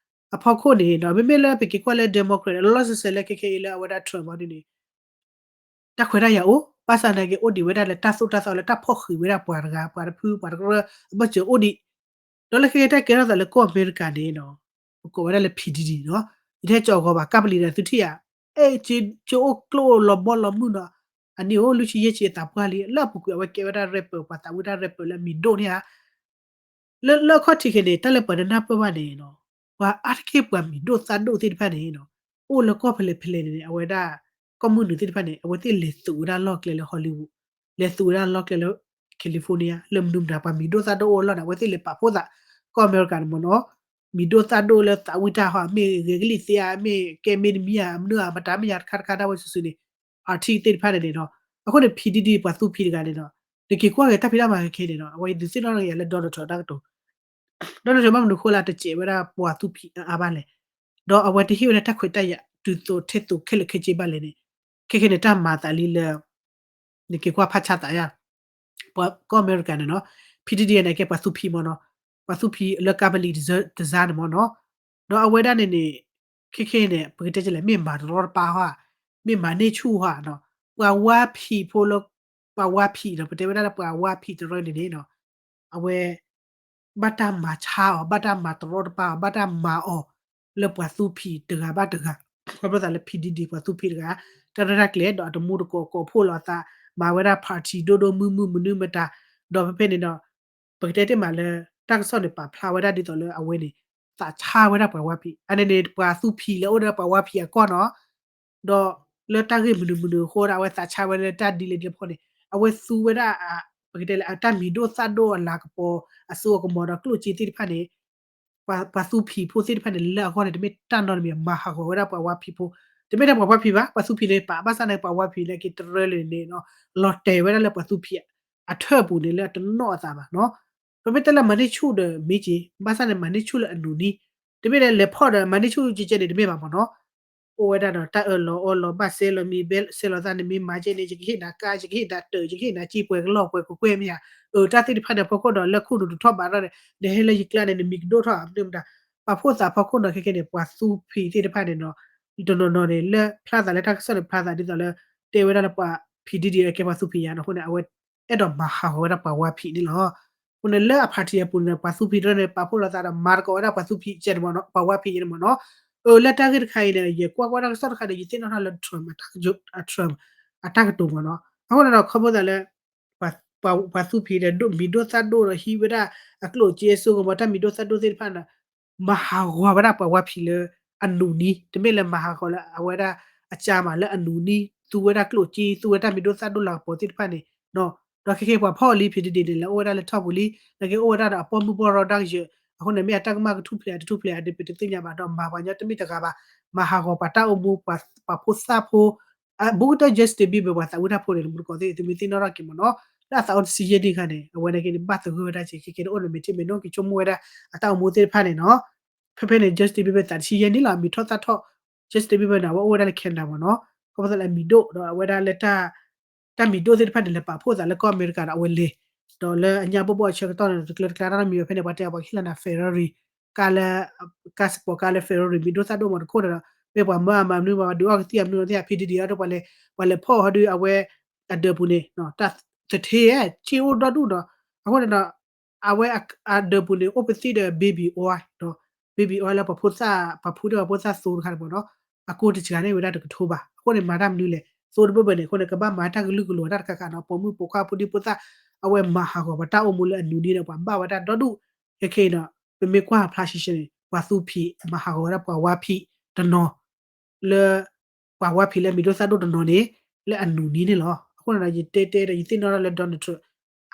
အဖီခိၣ်န့ၣ်ဒီး မ့မ့ၢ်လၢပက့ၤကွၢ်လၢ Democrat လီၤလီၤဆဲးဆဲးလၢခဲခဲအံၤလၢအဝဲဒၣ် Trump အီၤဒ်န့ၣ် တၢ်ခွဲးတၢ်ယာ်အိၣ် ဘၣ်ဆၣ်သနာ်က့ အိၣ်ဒံးဝဲဒၣ်လၢတၢ်သိၣ်တၢ်သီလၢတၢ်ဖီၣ်ဃံးဝဲဒၣ်ပှၤတဂၤ ပှၤတဖု ပှၤတကရၢ အဘၢၣ်စၢၤအိၣ်ဒံး ဒီးလၢခဲခဲတၢ်ကဲထီၣ်သးလၢကီၢ်အမဲရကၤန့ၣ်ဒီး ပကိးဝဲဒၣ်လၢ ဖံးဒံဒံ နီၤ ယတဟဲကၠီအဂီၤဘၣ် ကပလံၤဒီးသုထံၣ်ဧါ အဲၣ် ကၠိအိၣ်ကျိၣ်လီၤဘီလီၤမုၢ်နီၤ အနံၣ်အိၣ်လွံၢ်ဆံယဲၢ်ဆံအသးပှၢ်လံ လၢအပူၤကွံာ်အဝဲကဲဝဲဒၣ် rapper ပှၤသးဝံၣ်တၢ် rapper လၢမံၤဒိၣ်န့ၣ်ဧါ လၢ လၢအခီၣ်ထံးခဲန့ၣ် တၢ်လၢပှၤတနၢ်ပၢၢ်ဘၣ်န့ၣ်နီၤ ပှၤအါတက့ၢ်ပှၤမံၤဒိၣ်သၣ်ဒိၣ်သ့ၣ်တဖၣ်န့ၣ်နီၤ အိၣ်လၢကီၢ်ဖဲလဲၣ်ဖဲလဲၣ်န့ၣ် အဝဲဒၣ် ကီၢ်မုၢ်နုာ်သ့ၣ်တဖၣ်န့ၣ် အဝဲသ့ၣ်လဲၤသုးဝဲဒၣ်လီၢ်ကျဲလၢ Hollywood လဲၤသုးဝဲဒၣ်လီၢ်ကျဲလၢ California လၢမနုၤမတၤ ပှၤမံၤဒိၣ်သၣ်ဒိၣ်အိၣ်လီၢ်န့ၣ် အဝဲသ့ၣ်လဲၤပာ်ဖှိၣ်သး ကီၢ်အမဲရကၤန့ၣ်မ့ၢ်နီၤ မံၤဒိၣ်သၣ်ဒိၣ်လၢသးဝံၣ်တၢ်ဟီ မ့ၢ်ဂဲၤကလံၣ်သ့ဧါ မ့ၢ်ကဲမ့တမံၤဧါ မနုၤဧါ မတၤမ့ၢ်ယၤတခါတခါဒၣ်ဝဲစုာ်စုာ်န့ၣ် artist သ့ၣ်တဖၣ်န့ၣ်န့ၣ်နီၤ အဃိန့ၣ် ဖံးဒံဒံ ပှၤသူဖံးတဂၤန့ၣ်နီၤ နက့ၤကွၢ်က့ၤတၢ်ဖံးတၢ်မၤခဲခဲန့ၣ်နီၤ အဝဲယဒုးသ့ၣ်နီၣ်ထီၣ်က့ၤယၤလၢ Donald Trump တၢ်ကတိၤ Donald Trump ဘၣ်မနုၤဃိလၢ တစဲးဝဲဒၣ်ပှၤသူဖံးအါဘၣ်လဲၣ် ဒီးအဝဲတဟ့ၣ်ဝဲဒၣ်တၢ်ခွဲးတၢ်ယာ် တုၤသိးထဲသိးခဲလၢာ်ခဲဆ့ဘၣ်လဲၣ်န့ၣ် ခဲခဲန့ၣ် တၢ်မၤသးလံလၢ နက့ၤကွၢ်ဖးဆါသးယါ ပှၤကီၢ်အမဲရကၤန့ၣ်နီၤ ဖံးဒံဒံန့ၣ်ကဲပှၤသူဖံးမ့ၢ်နီၤ ပှၤသူဖံးလၢကပလံၤတစၢန့ၣ်မ့ၢ်နီၤ ဒီးအဝဲဒၣ်န့ၣ်န့ၣ် ခဲခဲန့ၣ် ပကတဲလဲၣ် မ့ၢ်မၤတရီတပါဟီ မ့ၢ်မၤန့ၢ်ဆူၣ်ဟီနီၤ ပှၤဝါဖံးဖိလၢ ပှၤဝါဖံးနီၤ ပတဲဝဲဒၣ်လၢပှၤဝါဖံးတရၢန့ၣ်န့ၣ်နီၤ အဝဲ ဘၣ်တၢ်မၤဆါအီၤ ဘၣ်တၢ်မၤတရီတပါအီၤ ဘၣ်တၢ်မၤအီၤ လၢပှၤသူဖံးတဂၤဘၣ်တဂၤ ခီဖျိသးလၢ ဖံးဒံဒံ ပှၤသူဖံးတဂၤ တၢ်ရဲၣ်တၢ်ကျဲၤ ဒီးအတမူတကိးကိးဖှိၣ်လီၤအသး မၤဝဲဒၣ် party ဒိၣ်ဒိၣ်မုၢ်မုၢ်မနုၤမတၤ ဒီးဖဲဖဲန့ၣ်ဒီး ပကတဲတ့ၢ်မးလၢ တၢ်ကစီၣ်န့ၣ် ပာ်ဖျါဝဲဒၣ်ဒ်သိးလၢအဝဲန့ၣ် သးဆါဝဲဒၣ်ပှၤဝါဖံး, အန့ၣ်န့ၣ် ပှၤသူဖံးလၢအိၣ်ဒီးပှၤဝါဖံးအကီၢ်နီၤ, ဒီးလၢတၢ်ဂ့ၢ်မနုၤမနုၤအဃိဒီး အဝဲသးဆါဝဲလၢတၢ်ဒ်လဲၣ်ဒ်လဲၣ်ဖီန့ၣ် အဝဲသူဝဲဒၣ် ပကတဲလၢအတၢ်မံၤဒိၣ်သၣ်ဒိၣ်အလၤကပီၤ အစိအကမီၤဒီးကျိၣ်စ့သ့ၣ်တဖၣ်န့ၣ် ပှၤသူဖံးဖိသ့ၣ်တဖၣ်န့ၣ် လၢအဂီၢ်န့ၣ် တမ့ၢ်တၢ်နီတမံၤ မၤဟးဂီၤဝဲဒၣ်ပှၤဝါဖံးဖိ, တမ့ၢ်ထဲပှၤဝါဖံးဘၣ်, ပှၤသူဖံးန့ၣ်ပာ် ဘၣ်ဆၣ်န့ၣ် ပှၤဝါဖံးလၢက့ၤတရၢလၢန့ၣ် လီၤတဲာ်ဝဲဒၣ်လၢပှၤသူဖံးအထၢၣ်ပူၤန့ၣ် လၢအတနီၣ်အသးဘၣ်နီၤ. ပမ့ၢ်တဲလၢမၤန့ၢ်ဆူၣ်ဒီးမ့ၢ်က့ၤ ဘၣ်ဆၣ်န့ၣ် မၤန့ၢ်ဆူၣ်လၢအနူနံ, တမ့ၢ်လၢလဲၤဖီၣ်ဒီးမၤန့ၢ်ဆူၣ်ကဲကဲန့ၣ် တမ့ၢ်ဘၣ်မ့ၢ်နီၤ. အိၣ်ဝဲဒၣ်ဒီးတၢ်အၢၣ်လီၤအီလီၤ ဘၣ်စဲလီၤမံၤ ဘဲစဲလီၤသးန့ၣ် မ့ၢ်မၤကဲန့ၣ် ယကဟ့ၣ်နၤကါ ယကဟ့ၣ်နၤတၢး ယကဟ့ၣ်နၤက့ပှဲၤကလီၢ်ပှဲၤကကွဲၢ်မ့ၢ်ဧါ. အတၢ်သ့ၣ်တဖၣ်န့ၣ် ဖီခိၣ်ဒီးလၢခိၣ်နူာ်တထီၣ်ဘးထီၣ်န့ၣ် နဟဲလၢယကျါန့ၣ် နမံၤကဒိၣ်ထီၣ်ဧါ မနုၤမတၤ ပှၤဖှီၣ်သးဖီခိၣ်နီၤ ခဲခဲန့ၣ် ပှၤသူဖံးသ့ၣ်တဖၣ်န့ၣ်နီၤ တနီၤနီၤန့ၣ် လၢဖျါသးလၢတၢ်ကစီၣ်န့ၣ် ဖျါသးဒ်သိးလၢ တဲဝဲဒၣ်လၢပှၤဖံးဒ်ဒ်အကဲပှၤသူဖံးယါနီၤ အဃိန့ၣ် အဝဲအဲၣ်ဒိးမၤဟးဂီၤဝဲဒၣ်ပှၤဝါဖံးန့ၣ်လီၤ. အဃိန့ၣ် လၢအ party အပူၤန့ၣ် ပှၤသူဖံးတဖၣ်န့ၣ် ပာ်ဖှိၣ်လိာ်သးဒီးမၤသကိးဝဲဒၣ်ပှၤသူဖံးကဲန့ၣ်မ့ၢ်နီၤ ပှၤဝါဖံးကဲန့ၣ်မ့ၢ်နီၤ. အၢ လၢတၢ်ဂ့ၢ်တခါအံၤန့ၣ် ယကွၢ်ကွၢ်တၢ်ကစီၣ်တခါဒီး ယသ့ၣ်နီၣ်ထီၣ်လၢ Trump အ Trump အတၢ်ကတိၤမ့ၢ်နီၤ. အဃိန့ၣ်ဒီး ခီဖျိသးလၢ ပှၤသူဖံးဒီး မံၤဒိၣ်သၣ်ဒိၣ်ဒီး ဟံးဝဲဒၣ်အကျိၣ်စ့အစိကမီၤ တၢ်မံၤဒိၣ်သၣ်ဒိၣ်သ့ၣ်တဖၣ်န့ၣ် မၤဟးဂီၤဝဲဒၣ်ပှၤဝါဖံးလၢအနူနံ, တမ့ၢ်လၢမၤဟးဂီၤလၢအဝဲဒၣ်အကါမး လၢအနူနံ သူဝဲဒၣ်ကျိၣ်စ့ သူဝဲတၢ်မံၤဒိၣ်သၣ်ဒိၣ်လၤကပီၤသ့ၣ်တဖၣ်န့ၣ် ဒီးခဲခဲပှၤဖီၣ်လံ ဖံးဒ်ဒ်န့ၣ် လဲၤအိၣ်ဝဲဒၣ်လၢထီၣ်ပူၤလံ, နက့ၤအိၣ်ဝဲဒၣ်ဒီးအပိာ်မုၣ်ပီၢ်ရီဒၣ်ကယၢၤ, အဃိန့ၣ် မ့ၢ်အတၢ်ကမၣ်ကထူၣ်ဖျဲးအတထူၣ်ဖျဲးအဒ်ပတသ့ၣ်ညါဘၣ်ဒီး မၤပှၤညီတမ့ၢ်တဂၤဘၣ်, မၤဟးဂီၤပှၤတၢ်အိၣ်မူ ပှၤဖိသၣ်ဖိ ဘူးကတၢၢ် Justin Bieber ပှၤသးဝံၣ်တၢ်ဖိန့ၣ် မူတကိးသ့ၣ် သုမ့ၢ်သ့ၣ်နီၣ်ထီၣ်က့ၤမ့ၢ်နီၤ, လၢအသးအိၣ်တဆံယဲၢ်နံၣ်အခါန့ၣ် အဝဲန့ၣ်က့ၤန့ၣ် ဘၣ်သဂၢၢ်ဝဲဒၣ်က့ၤ ခဲက့ၤန့ၣ် အိၣ်ဒီးမ့ၢ်ထံၣ်မ့ၢ်နီၣ်က့ၤဆိကမိၣ်ဝဲဒၣ် အတၢ်အိၣ်မူသ့ၣ်တဖၣ်န့ၣ်နီၤ, ဖဲဖဲန့ၣ် Justin Bieber သးတဆံယဲၢ်နံၣ်လီၤ မံၤထီၣ်သၣ်ထီၣ်, Justin Bieber န့ၣ် အဝဲအိၣ်ဝဲဒၣ်လၢ Canada မ့ၢ်နီၤ, ခီဖျိလၢအမံၤဒိၣ်ဒီးအဝဲဒၣ်လၢ တၢ်မံၤဒိၣ်သ့ၣ်တဖၣ်န့ၣ် လဲၤပာ်ဖှိၣ်သးလၢကီၢ်အမဲရကၤဒီးအဝဲလဲၤ, ဒီးလၢအညါဘီၣ်ဘီၣ်အဆၢကတီၢ်န့ၣ် တကျၢတကျါတၢ်နီတမံၤဘၣ် ဖဲန့ၣ် ပှၤတဲပှၤကဟ့ၣ်လီၤနၤ Ferrari ကါလၢ ကါစပီးကါလၢ Ferrari မံၤဒိၣ်သၣ်ဒိၣ်မ့ၢ်တခိၣ်ဒီး မ့ၢ်ပှၤမၢအမၤမနုၤမၤဒုးအီၣ်ကသံၣ်အမနုၤသ့ၣ် ဖံးဒ်ဒ်အီၤဒီး ပှၤလဲၤဖီၣ်ဟီဒီးအဝဲ အဒၢးပူၤန့ၣ် တၢ်သထ့ က့အိၣ်ဒီဒူၣ်ဒီး အဃိန့ၣ်ဒီး အဝဲအဒၢးပူၤန့ၣ် အိၣ်ပသံၣ်ဒီး baby oil ဒီး baby oil လၢပှၤဖိသၣ် ပှၤဖူဒီးပှၤဖိသၣ်သိတခါန့ၣ်မ့ၢ်နီၤ, အကိတစှၤန့ၢ်ဝဲဒၣ်တကထိဘၣ်. အဃိန့ၣ် မၤတၢ်မနုၤလဲၣ် သိတဘၢၣ်ဘၢၣ်န့ၣ် အဃိန့ၣ် ကဘၣ်မၤတၢ်ကလုာ်ကလိၤတၢ်တခါခါနီၤ, ပိာ်မုၣ်ပိာ်ခွါဖိဒံဖိသၣ် အဝဲမၤဟးဂီၤပှၤတၢ်အိၣ်မူလၢအနူနံဒီး ပှၤဘၣ်ဝဲဒၣ်ဒီဒူၣ်, ခဲခဲအံၤဒီး ပမ့ၢ်ကွၢ်ဖျါရှဲရှဲန့ၣ် ပှၤသူဖံးမၤဟးဂီၤဝဲဒၣ်ပှၤဝါဖံးတနီၤ လၢ ပှၤဝါဖံးလၢအမံၤဒိၣ်သၣ်ဒိၣ်တနီၤန့ၣ် လၢအနူနံန့ၣ်လီၤ. အဃိန့ၣ်ဒီး ယတဲတဲဒီး ယသ့ၣ်နီၣ်ထီၣ်လၢ Donald Trump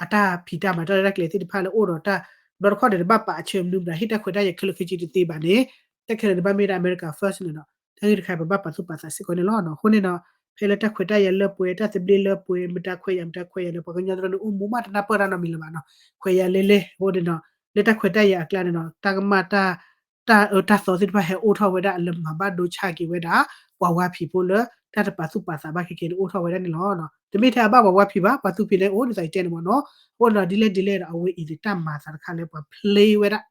အတၢ်ဖံးတၢ်မၤတၢ်ရဲၣ်တၢ်ကျဲၤသ့ၣ်တဖၣ်လၢအိၣ်ဒီးတၢ် ဘျီတခီၣ်န့ၣ် တဘၣ်ပာ်အဆၢမနုၤမတၤ ဟ့ၣ်တၢ်ခွဲးတၢ်ယာ်ခဲလၢာ်ခဲဆ့တသ့ဘၣ်န့ၣ် တၢ်ခဲလၢာ်န့ၣ် ဘၣ်မ့ၢ်ဒၣ် America First န့ၣ်ဒီး တၢ်ဂ့ၢ်တခါ ပဘၣ်ပာ်သူၣ်ပာ်သးစ့ၢ်ကီးန့ၣ်လီၤ. အဃိန့ၣ်ဒီး ဖဲလၢတၢ်ခွဲးတၢ်ယာ်လၢပှဲၤ တၢ်သဘျ့လၢပှဲၤ မတၤခွဲးယာ် မတၤခွဲးယာ်န့ၣ် ပှၤကညီတရၢန့ၣ် အိၣ်မူမးတနၢ်ပၢၢ်တၢ်နီတမံၤလၢၤဘၣ်နီၤ. ခွဲးယာ်လဲလဲ အဃိန့ၣ်ဒီး လၢတၢ်ခွဲးတၢ်ယာ်အကျါန့ၣ်ဒီး တၢ်ကမၣ်တၢ် တၢ်အၢတၢ်သီသ့ၣ်တဖၣ်ဟဲအိၣ်ထီၣ်ဝဲဒၣ်လၢမၤဘၣ်ဒိဆါက့ၤဝဲဒၣ် ပှၤဝါဖံးဖိလၢ တၢ်တပာ်သူၣ်ပာ်သးဘၣ်ခဲကဲန့ၣ် အိၣ်ထီၣ်ဝဲဒၣ်န့ၣ်လီၤ. တမ့ၢ်ထဲအဘၣ်ပှၤဝါဖံးဘၣ် ပှၤသူဖံးန့ၣ်အိၣ်ဒ်သိးယတဲန့ၣ်မ့ၢ်နီၤ. အဃိန့ၣ်ဒီး ဒ်လဲၣ်ဒ်လဲၣ်ဒီး အဝဲအံၤန့ၣ် တၢ်မၤသးတခါလၢပှၤ play ဝဲဒၣ်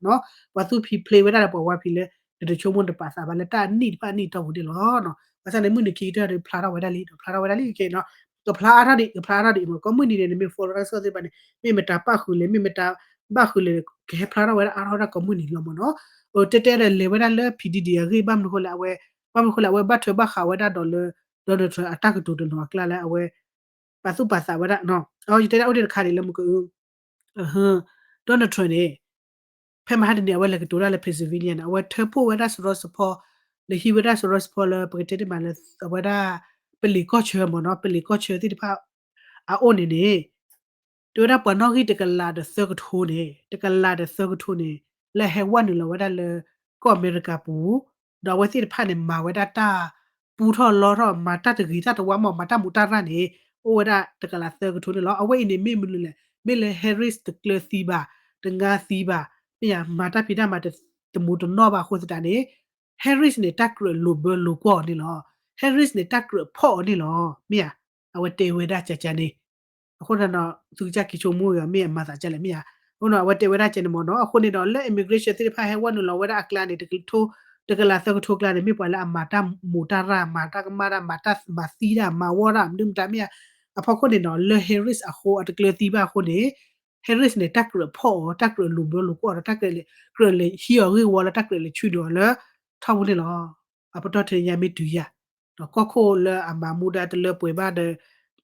ပှၤသူဖံး play ဝဲဒၣ်ဒီးပှၤဝါဖံးလၢ နတဆိကမိၣ်တပာ်သးဘၣ်လၢတၢ်အနံၣ်တဖၣ်အနံၣ်တီပူၤန့ၣ်လီၤ. ဘၣ်ဆၣ်န့ၣ် မုၢ်နံၤခံကတၢၢ်ဒီးဖျါထီၣ်ဝဲဒၣ်လံ ဒီးဖျါထီၣ်ဝဲဒၣ်လံခဲအံၤနီၤ. ကဖျါအါထီၣ်ဒံး ကဖျါအါထီၣ်ဒံးမ့ၢ် ကိးမုၢ်နံၤန့ၣ် နမ့ၢ် follow တၢ်ကစီၣ်သ့ၣ်တဖၣ်န့ၣ် မ့ၢ်မတၤပၣ်ဃုာ်လဲၣ် မ့ၢ်မတၤဘၣ်ဃုာ်လဲၣ် ကဟဲဖျါထီၣ်ဝဲဒၣ်အါထီၣ်ဝဲဒၣ်ကိးမုၢ်နံၤလီၤမ့ၢ်နီၤ. တဲတဲဒီးလဲၤဝဲဒၣ်လၢ ဖံးဒံဒံး အဂ့ၢ် ဘၣ်မနုၤအဃိလဲၣ် အဝဲ ဘၣ်မနုၤအဃိလဲၣ် အဝဲဘၣ်ထွဲဘၣ်ဃးဝဲဒၣ်ဒီးလၢ Donald Trump အတၢ်ကတိၤတနီၤအကျါလၢအဝဲ ပာ်သူၣ်ပာ်သးဝဲဒၣ် ယတဲဒၣ်အိၣ်ဒံးတခါဒံးလၢမုၢ်က Donald Trump န့ၣ် ဖဲမဟါတနံၤ အဝဲလဲၤကတိၤတၢ်လၢ Pennsylvania န့ၣ် အဝဲထၢဖှိၣ်ဝဲဒၣ်စရီစဖီ လဲၤဟံးဝဲဒၣ်စရီစဖီလၢ ပကတဲတ့ၢ်မးလၢ အဝဲဒၣ် ပလံၤကီၢ်ဆၢမ့ၢ်နီၤ ပလံၤကီၢ်ဆၢသ့ၣ်တဖၣ် အအိၣ်န့ၣ်န့ၣ် တဲဝဲဒၣ်ပှၤနီၣ်ဂံၢ်တကလးဒီးသၢကထိန့ၣ် တကလးဒီးသၢကထိန့ၣ် လၢဟဲဝဲနုာ်လီၤဝဲဒၣ်လၢ ကီၢ်အမဲရကၤပူၤ ဒီးအဝဲသ့ၣ်တဖၣ်န့ၣ် မၤဝဲဒၣ်တၢ်ပူထီၣ်လီထီၣ် မၤတၢ်တဂ့ၤတၢ်တဝါမး မၤတၢ်မူးတၢ်ရၢ်န့ၣ် အိၣ်ဝဲဒၣ်တကလးသၢကထိန့ၣ်လီၤ. အဝဲအံၤန့ၣ်မ့ၢ်မနုၤလဲၣ် မ့ၢ်လၢ Harris တကျၢၤသံဘၣ် တငါသံဘၣ် မ့ၢ်ယါ မၤတၢ်ဖံးတၢ်မၤတမူးတနီၣ်ဘၣ်အဃိသတးန့ၣ် Harris န့ၣ် တၢ်ကြၢးလိာ်ဘၢလိာ်ကွီၢ်အီၤန့ၣ်လီၤ. Harris န့ၣ် တၢ်ကြၢးဖီၣ်အီၤန့ၣ်လီၤ မ့ၢ်ယါ အဝဲတဲဝဲဒၣ်ကကန့ၣ် အဃိန့ၣ်ဒီး သုကစၢ်က့ၤဆိကမိၣ်ဂ့ၤ မ့ၢ်အမၤသးကလဲၣ် မ့ၢ်ယါ အဃိန့ၣ် အဝဲတဲဝဲဒၣ်ကန့ၣ်မ့ၢ်နီၤ အဃိန့ၣ်ဒီး လၢ immigration သ့ၣ်တဖၣ်ဟဲဝဲနုာ်လီၤဝဲဒၣ်အကျါန့ၣ် တကထိ တကလးသၢကထိကျါန့ၣ် မ့ၢ်ပှၤလၢအမၤတၢ်မူးတၢ်ရၢ် မၤတၢ်ကမၣ်တၢ် မၤတၢ်မၤသံတၢ် မၤဝီတၢ်မနုၤမတၤမ့ၢ်ယါ အဖီခိၣ်န့ၣ်ဒီး လၢ Harris အဃိ အတကျၢၤသံဘၣ်အဃိန့ၣ် Harris န့ၣ် တၢ်ကြၢးဖီၣ်အီၤ တၢ်ကြၢးလိာ်ဘၢလိာ်ကွီၢ်ဒီး တၢ်ကြၢးလဲၤ ကြၢးလဲၤဟံးအီၤဂ့ၢ်ဝီလၢ တၢ်ကြၢးလဲၤဆူဒိၣ်အီၤလၢ ထီၣ်ပူၤန့ၣ်လီၤ. အပတီၢ်ထဲညါမ့ၢ်တုၤယၤ ဒီးကီၢ်ခိၣ်လၢအမၤမူဒါတလၢပှဲၤဘၣ်ဒီး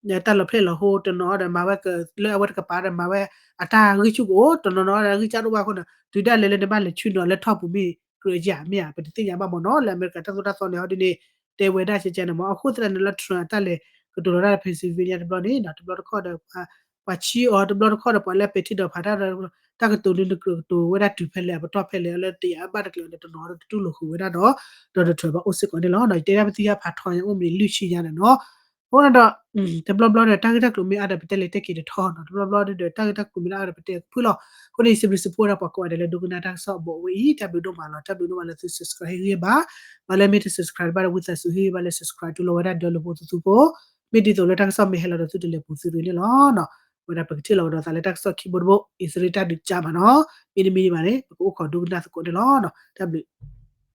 တၢ်လီၤဖျဲၣ်လီၤဟိတနီၤဒီး မၤဝဲလၢအဝဲတကပၤဒီး မၤဝဲအတၢ်ဂံၢ်ဆူၣ်ကအိၣ် တနီၤနီၤဒီး ဂံၢ်စၢ်တအိၣ်ဘၣ်အဃိန့ၣ် တုၤဒၣ်လဲာ်လၢနဘၣ်လဲၤဆူနီၤလၢထီၣ်ပူၤမ့ၢ်ကြၢးယၤမ့ၢ်ဧါ ပတသ့ၣ်ညါဘၣ်မ့ၢ်နီၤ လၢအမဲရကၤတၢ်သိၣ်တၢ်သီန့ၣ် ဟီဒ်န့ၣ် တဲဝဲဒၣ်ကဲကဲန့ၣ်မ့ၢ် အဃိသတးန့ၣ်လၢ Trump အတၢ်လဲၤကတိၤလီၤတၢ်လၢ Pennsylvania တဘျီန့ၣ် တဘျီတခီၣ်ဒီး ပှၤဆံးအီၤ တဘျီတခီၣ်ဒီး ပှၤလၢပဲာ်ထံနီၤဖးတၢ် တၢ်ကတိၤလၢနကြၢးကတိၤဝဲဒၣ်တုၤဖဲလဲၣ် အပတီၢ်ဖဲလဲၣ် လၢတယာ်ဘၣ်တကျဲၤန့ၣ် တနီၤဒီးတတူၢ်လိာ်ဃုာ်ဝဲဒၣ်ဒီး Donald Trump ဘၣ်အိၣ်စ့ၢ်ကီးန့ၣ်လီၤ. ယတဲဒၣ်ပသံယါဖးထီညါအိၣ်မ့ၢ်လွံၢ်ဆံညါန့ၣ်နီၤ အဃိန့ၣ်ဒီး တဘျီဘျီဒီး တၢ်ဂ့ၢ်တၢ်ကျိၤမ့ၢ်အါဒီး ပတဲလဲၤတဲက့ၤတထီနီၤ တဘျီဘျီဒီး တၢ်ဂ့ၢ်တၢ်ကျိၤမ့ၢ်အါဒီး ပတဲကဖုၣ်လီၤ. အဃိန့ၣ် စံးဘျုးစံးဖှိၣ်ဝဲဒၣ်ပှၤကိးဂၤဒဲးလၢဒိကနၣ်တၢ်ကစီၣ်အဘီအဝဲအံၤ တၢ်ဘျုးဒိၣ်မးလီၤ. တၢ်ဘျုးဒိၣ်မးလၢသု subscribe ဟ့ၣ်ဂံၢ်ဘါ ပှၤလၢမ့ၢ်တ subscribe ဘၣ်ဒီး ဝံသးစူၤဟ့ၣ်ဂံၢ်ဘါလၢ subscribe တူၢ်လိာ်ဝဲဒၣ်ဒီးလၢဖိသုသုဖိ မ့ၢ်ဒ်သိးလၢတၢ်ကစီၣ်မ့ၢ်ဟဲလီၤဒီးသုတလဲၤပူၤသုတဂ့ၤန့ၣ်လီၤ. ဝဲဒၣ်ပကထံၣ်လီၤဝဲဒီးသးလၢတၢ်ကစီၣ်ခံဘိတဘိ အံၤသရ့တၢ်ဒုးကၢ်မးနီၤ မ့တမ့ၢ်ဘၣ်န့ၣ် ပကအိၣ်ခိးဒိကနၣ်သကိးန့ၣ်လီၤ. တၢ်ဘျုး